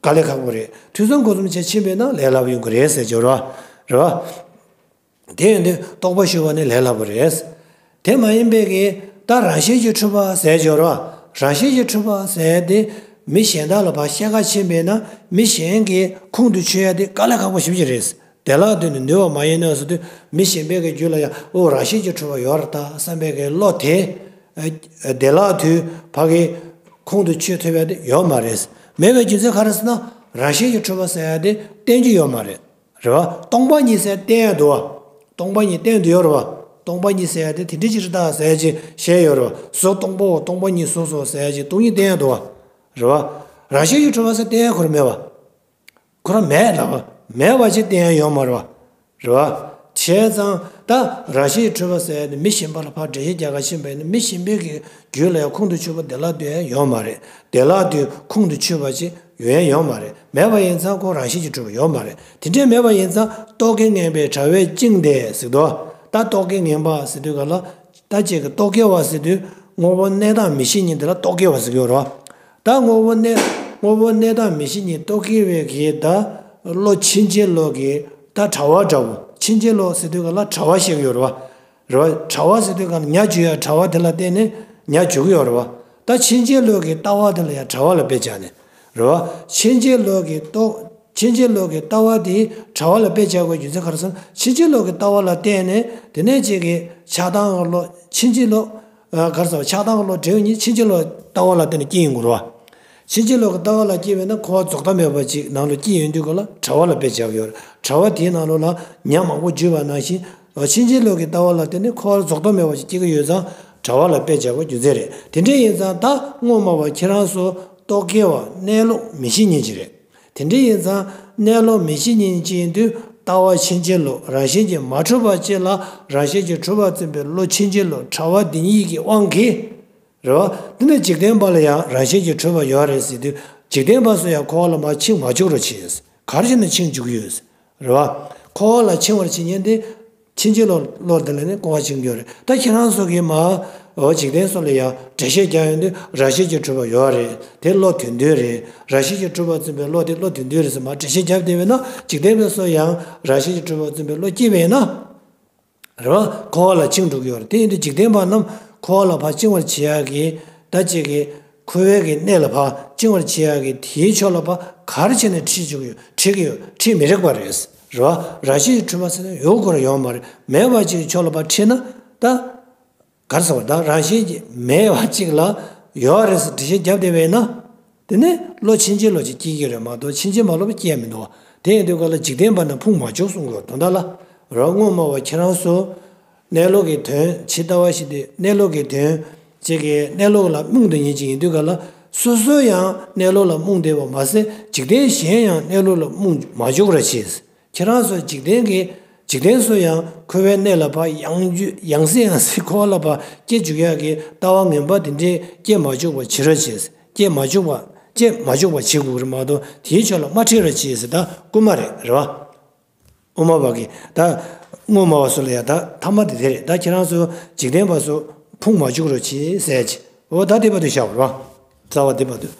དཀའ་ལས་ཁག་པོ་རེད། ཐོས་བསམ་སྒོམ་གསུམ་བྱས་ཕྱིན་པས་ན་ལས་སླ་པོ་ཡོང་གི་རེད་ཟེར་གྱི་རེད་བ། རེད་བ། དེ་ཡིན་དུས་རྟོགས་པ་ཞུ་བ་ནི་ལས་སླ་པོ་རེད། དེ་མ་ཡིན་པའི་གི་ད་རང་བཞིན་གྱིས་གྲུབ་པ་ཟེར་གྱི་ཡོད་རེད་བ། རང་བཞིན་གྱིས་གྲུབ་པ་ཟེར་དེ་མི་གཞན་དག་ལ་ཕར་བཤད་ག་ཕྱིན་པས་ན་མི་གཞན་གྱི་ཁོང་དུ་ཆུད་ཡ་དེ་དཀའ་ལས་ཁག་པོ་ཞེ་པོ་ཅིག་རེད། དེ་ལ་ལྟོས་ནས་ནུས་པ་མ་ཡིན་ནོ་ཟེར་དུས་མི་གཞན་པའི་གི་རྒྱུད་ལ་ཡང་ཨོ་རང་བཞིན་གྱིས་གྲུབ་པ་ཡོད་རེད་ད་བསམ་པའི་གི་བློ་དེ། ཨ་དེ་ལ་དུས་ཕ་གི་ཁོང་དུ་ཆུད་ཐུབ་ཡ་དེ་ཡོད་མ་རེད། མེད་པའི་རྒྱུ་མཚན་ག་རེ་ཟེར་ན་རང་བཞིན་གྱིས་གྲུབ་པ་ཟེར་ཡ་དེ་བསྟན་རྒྱུ་ཡོད་མ་རེད། རེད་བ། སྟོང་པ་ཉིད་ཟེར་བསྟན་ཡ་འདུག་བ། སྟོང་པ་ཉིད་བསྟན་དུ་ཡོད་རེད་བ། སྟོང་པ་ཉིད་ཟེར་ཡ་དེ་དེ་འདྲ་ཅིག་རེད་ད་ཟེར་ཡ་ཅིག་བཤད་ཡོད་རེད་བ། གཟུགས་སྟོང་པའོ་སྟོང་པ་ཉིད་གཟུགས་སོ་ཟེར་ཡ་ཅིག་སྟོང་ཉིད་བསྟན་ཡ་འདུག་བ། རེད་བ། རང་བཞིན་གྱིས་གྲུབ་པ་ཟེར་བསྟན་ཡ་ཁོ་རང་མེད་བ། ཁོ་རང་མེད་ལ་བ། མེད་བ་ཅིག་བསྟན་ཡ་ཡོད་མ་རེད་བ། རེད་བ། བྱས་ཙང་ད་རང་བཞིན་གྱིས་གྲུབ་པ་ཟེར་ཡ་དེ་མི་གཞན་པ་ལ་ཕར་འགྲེལ་བཤད་རྒྱག་ག་ཕྱིན་པ་ཡིན་ན་མི་གཞན་པའི་གི་རྒྱུད་ལ་ཡང་ཁོང་དུ་ཆུད་པ་དེ་ལ་ལྟོས་ཡ་ཡོད་མ་རེད། དེ་ལ་ལྟོས་ཁོང་དུ་ཆུད་པ་ཅིག་ཡོང་ཡ་ཡོད་མ་རེད། མེད་པ་ཡིན་ཙང་ཁོ་རང་བཞིན་གྱིས་གྲུབ་པ་ཡོད་མ་རེད། དེ་འདྲའི་མེད་པ་ཡིན་ཙང་རྟོག་གེ་ངན་པའི་དྲ་བས་བཅིངས་ཏེ་ཟེར་དོ། ད་རྟོག་གེ་ངན་པ་ཟེར་དུས་ག་ལ། ད་ཅིག་གི་རྟོག་གེ་བ་ཟེར་དུས་དངོས་པོ་གནས་སྟངས་མི་ཤེས་མཁན་དེ་ལ་རྟོག་གེ་བ་ཟེར་གྱི་ཡོད་རེད་བ། ད་དངོས་པོ་གནས་དངོས་པོ་གནས་སྟངས་མི་ཤེས་མཁན་རྟོག་གེ་བའི་གི་ད་བློ་ཕྱིན་ཅི་ལོག་གི་ད་དྲ་བ་འདྲ་བོ། ཕྱིན་ཅི་ལོག་ཟེར་དུས་ག་ལ་དྲ་བ་བཤད་ཀྱི་ཡོད་རེད་བ། རེད་བ། དྲ་བ་ཟེར་དུས་ག་ལ་ཉ་རྒྱུག་ཡ་དྲ་བ་དེ་ལ་བརྟེན་ནས་ཉ་རྒྱུག་གི་ཡོད་རེད་བ། ད་ཕྱིན་ཅི་ལོག་གི་ལྟ་བ་དེ་ལ་ཡང་དྲ་བ་ལ་དཔེ་བྱས་ནས་རེད་བ། ཕྱིན་ཅི་ལོག་གི་རྟོག་ཕྱིན་ཅི་ལོག་གི་ལྟ་བ་དེ་དྲ་བ་ལ་དཔེ་བྱ་དགོས་རྒྱུ་མཚན་ག་རེ་ཟེར་ན་ཕྱིན་ཅི་ལོག་གི་ལྟ་བ་ལ་བརྟེན་ནས་དེ་ནས་ཅིག་གི་ཆགས་སྡང་གི་བློ་ཕྱིན་ཅི་ལོག་ཨ་ག་རེ་ཟེར་བ་ཆགས་སྡང་གི་བློ་འདྲེ་གཉིས་ཕྱིན་ཅི་ལོག་ལྟ་བ་ལ་བརྟེན་ནས་སྐྱེ་ཡོང་གི་རེད་བ། ཕྱིན་ཅི་ལོག་གི་ལྟ་བ་ལ་སྐྱེས་པས་ན་འཁོར་བ་རྫོགས་མཐའ་མེད་པ་ཅིག་ནང་ལ་སྐྱེ་ཡོང་དུས་ག་ལ་དྲ་བ་ལ་དཔེ་བྱ་དགོས་ཡོད་རེད། དྲ་བ་དེའི་ནང་ལོགས་ལ་ཉ་མང་པོ་རྒྱུག་པ་ནང་བཞིན་ཕྱིན་ཅི་ལོག་གི་ལྟ་བ་ལ་བརྟེན་ནས་འཁོར་བ་རྫོགས་མཐའ་མེད་པ་ཅིག་སྐྱེ་གི་ཡོད་ཙང་དྲ་བ་ལ་དཔེ་བྱ་དགོས་རྒྱུ་མཚན་རེད། དེ་འདྲ་ཡིན་ཙང་ད་དངོས་སྨྲ་བ་ཁྱེད་རང་ཚོ་རྟོག་གེ་བ་གནས་ལུགས་མི་ཤེས་མཁན་ཅིག་རེད། དེ་འདྲ་ཡིན་ཙང་གནས་ལུགས་མི་ཤེས་མཁན་ཅིག་ཡིན་དུས་ ལྟ་བ་ཕྱིན་ཅི་ལོག་རང་བཞིན་གྱིས་མ་གྲུབ་པ་ཅིག་ལ་རང་བཞིན་གྱིས་གྲུབ་པར་བརྩོན་པའི་བློ་ཕྱིན་ཅི་ལོག་ཕྲ་བ་འདི་ཉིད་ཀྱི་དབང་གིས། རེད་བ། འདི་ནི་འཇིག་རྟེན་པ་ལ་ཡང་རང་བཞིན་གྱིས་གྲུབ་པ་ཡོད་རེད་ཟེར་དུས། འཇིག་རྟེན་པ་ཚོ་ཡང་འཁོར་བ་ལ་མར་འཆིང་མ་བཅུག་རོགས་བྱེད། ག་རེ་བྱས་ནས་འཆིང་བཅུག་གི་ཡོད། རེད་བ། འཁོར་བ་ལ་འཆིང་བར་བྱེད་མཁན་དེ། ཕྱིན་ཅི་ལོག་བློ་དེ་ལ་ནི་འཁོར་བ་འཆིང་རྒྱུ་རེད། ད་ཁྱེད་རང་ཚོ་གིས་མ། འོ་འཇིག་རྟེན་སོགས་ལ་ཡང་འགྲེལ་བཤད་རྒྱག་ཡོང་དུས་རང་བཞིན་གྱིས་གྲུབ་པ་ཡོད་རེད། དེ་བློ་དོན་དོན་རེད། རང་བཞིན་གྱིས་གྲུབ་པར་བརྩོན་པའི་བློ་དེ་བློ་དོན་དོན་རེད་ཟེར་མར་འགྲེལ་བཤད་རྒྱབ་བསྡད་པས་ན། འཇིག་རྟེན་པ་ཚོ་ཡང་རང་བཞིན་གྱིས་གྲུབ་པར་བརྩོན་པའི་བློ་སྐྱེས་པས་ན། རེད་བ། འཁོར་བ་ལ་འཆིང་འགྲོ་གི་ཡོད་རེད། དེ་ཡིན་དུས་འཇིག་རྟེན་པ་རྣམས་འཁོར་བ་ལ་ཕར་འཆིང་བར་བྱེད་ཡག་གི། ད་ཅིག་གི། འཁོར་བའི་གི་གནས་ལ་ཕར་འཆིང་བར་བྱེད་ཡག་གི་དེའི་ཕྱོགས་ལ་ཕར་ག་རེ་བྱས་ནས་ཁྲིད་བཅུག་གི་ཡོད། ཁྲིད་ཀྱི་ཡོད། ཁྲིད་མི་རིགས་པ་རེད། རེད་བ། རང་བཞིན་གྱིས་གྲུབ་པ་ཟེར་ན་ཡོང་དགོས་ར་ཡོང་མ་རེད། མེད་པ་ཅིག་གི་ཕྱོགས་ལ་ཕར་ཁྲིད་ན། ད། ག་རེ་ཟེར་བ། ད་རང་བཞིན་གྱིས་མེད་པ་ཅིག་ལ་ཡོད་རེད་ཟེར་འགྲེལ་བཤད་རྒྱབ་བསྡད་པས་ན། དེ་ནས་བློ་ཕྱིན་ཅི་ལོག་ཅིག་སྐྱེ་གི་རེད་མ་གཏོགས་ཕྱིན་ཅི་མ་ལོག་པ་སྐྱེ་ཡ་མི་འདུག་བ། དེ་ཡིན་དུས་ག་ལ་འཇིག་རྟེན་པ་རྣམས་ཕུང་མ་བཅུག་གསུང་གི་ཡོད། དོན་དག་ལ། རང་ངོ་མ་བ་ཁྱེད་རང་ཚོ། གནས་ལུགས་ཀྱི་དོན་ཇི་ལྟ་བ་ཞིག་སྟེ། གནས་ལུགས་ཀྱི་དོན་ཅིག་གི་གནས་ལུགས་ལ་རྨོངས་དེ་ཉིད་ཅིག་ཡིན་དུས་ག་ལ། སོ་སོ་ཡང་གནས་ལུགས་ལ་རྨོངས་བསྡད་པ་མ་ཟད་འཇིག་རྟེན་གཞན་ཡང་གནས་ལུགས་ལ་རྨོངས་མ་བཅུག་ར་བྱེད། ཁྱེད་རང་ཚོ་འཇིག་རྟེན་གྱི། འཇིག་རྟེན་ཚོ་ཡང་འཁོར་བའི་གནས་ལ་ཕར་ཡང་རྒྱུ་ཡང་སེ་ཡང་སེ་འཁོར་བ་ལ་ཕར་སྐྱེ་འཇུག་ཡག་གི་ལྟ་བ་ངན་པ་དེ་འདྲས་སྐྱེ་མ་བཅུག་པ་བྱེད་རོགས་བྱེད། སྐྱེ་མ་བཅུག་པ། སྐྱེ་མ་བཅུག་པ་བྱེད་དགོས་རེད་མ་གཏོགས་དེའི་ཕྱོགས་ལ་མ་ཁྲིད་རོགས་བྱེད་ཟེར། ད་རྐུན་མ་རེད། རེད་བ། དབུ་མ་པ་གིས་ད་སྔོན་མ་བ་ཚོ་ལ་ཡ་ད་ཐ་མ་དེ་དེ་རེད། ད་ཁྱེད་རང་ཚོ་འཇིག་རྟེན་པ་ཚོ་ཕུང་མ་བཅུག་རོགས་བྱེད་ཟེར་གྱི། འོ་ད་དེ་བར་དུ་བཞག་པ་རེད་བ། རྩ་བ་དེ་བར་དུ།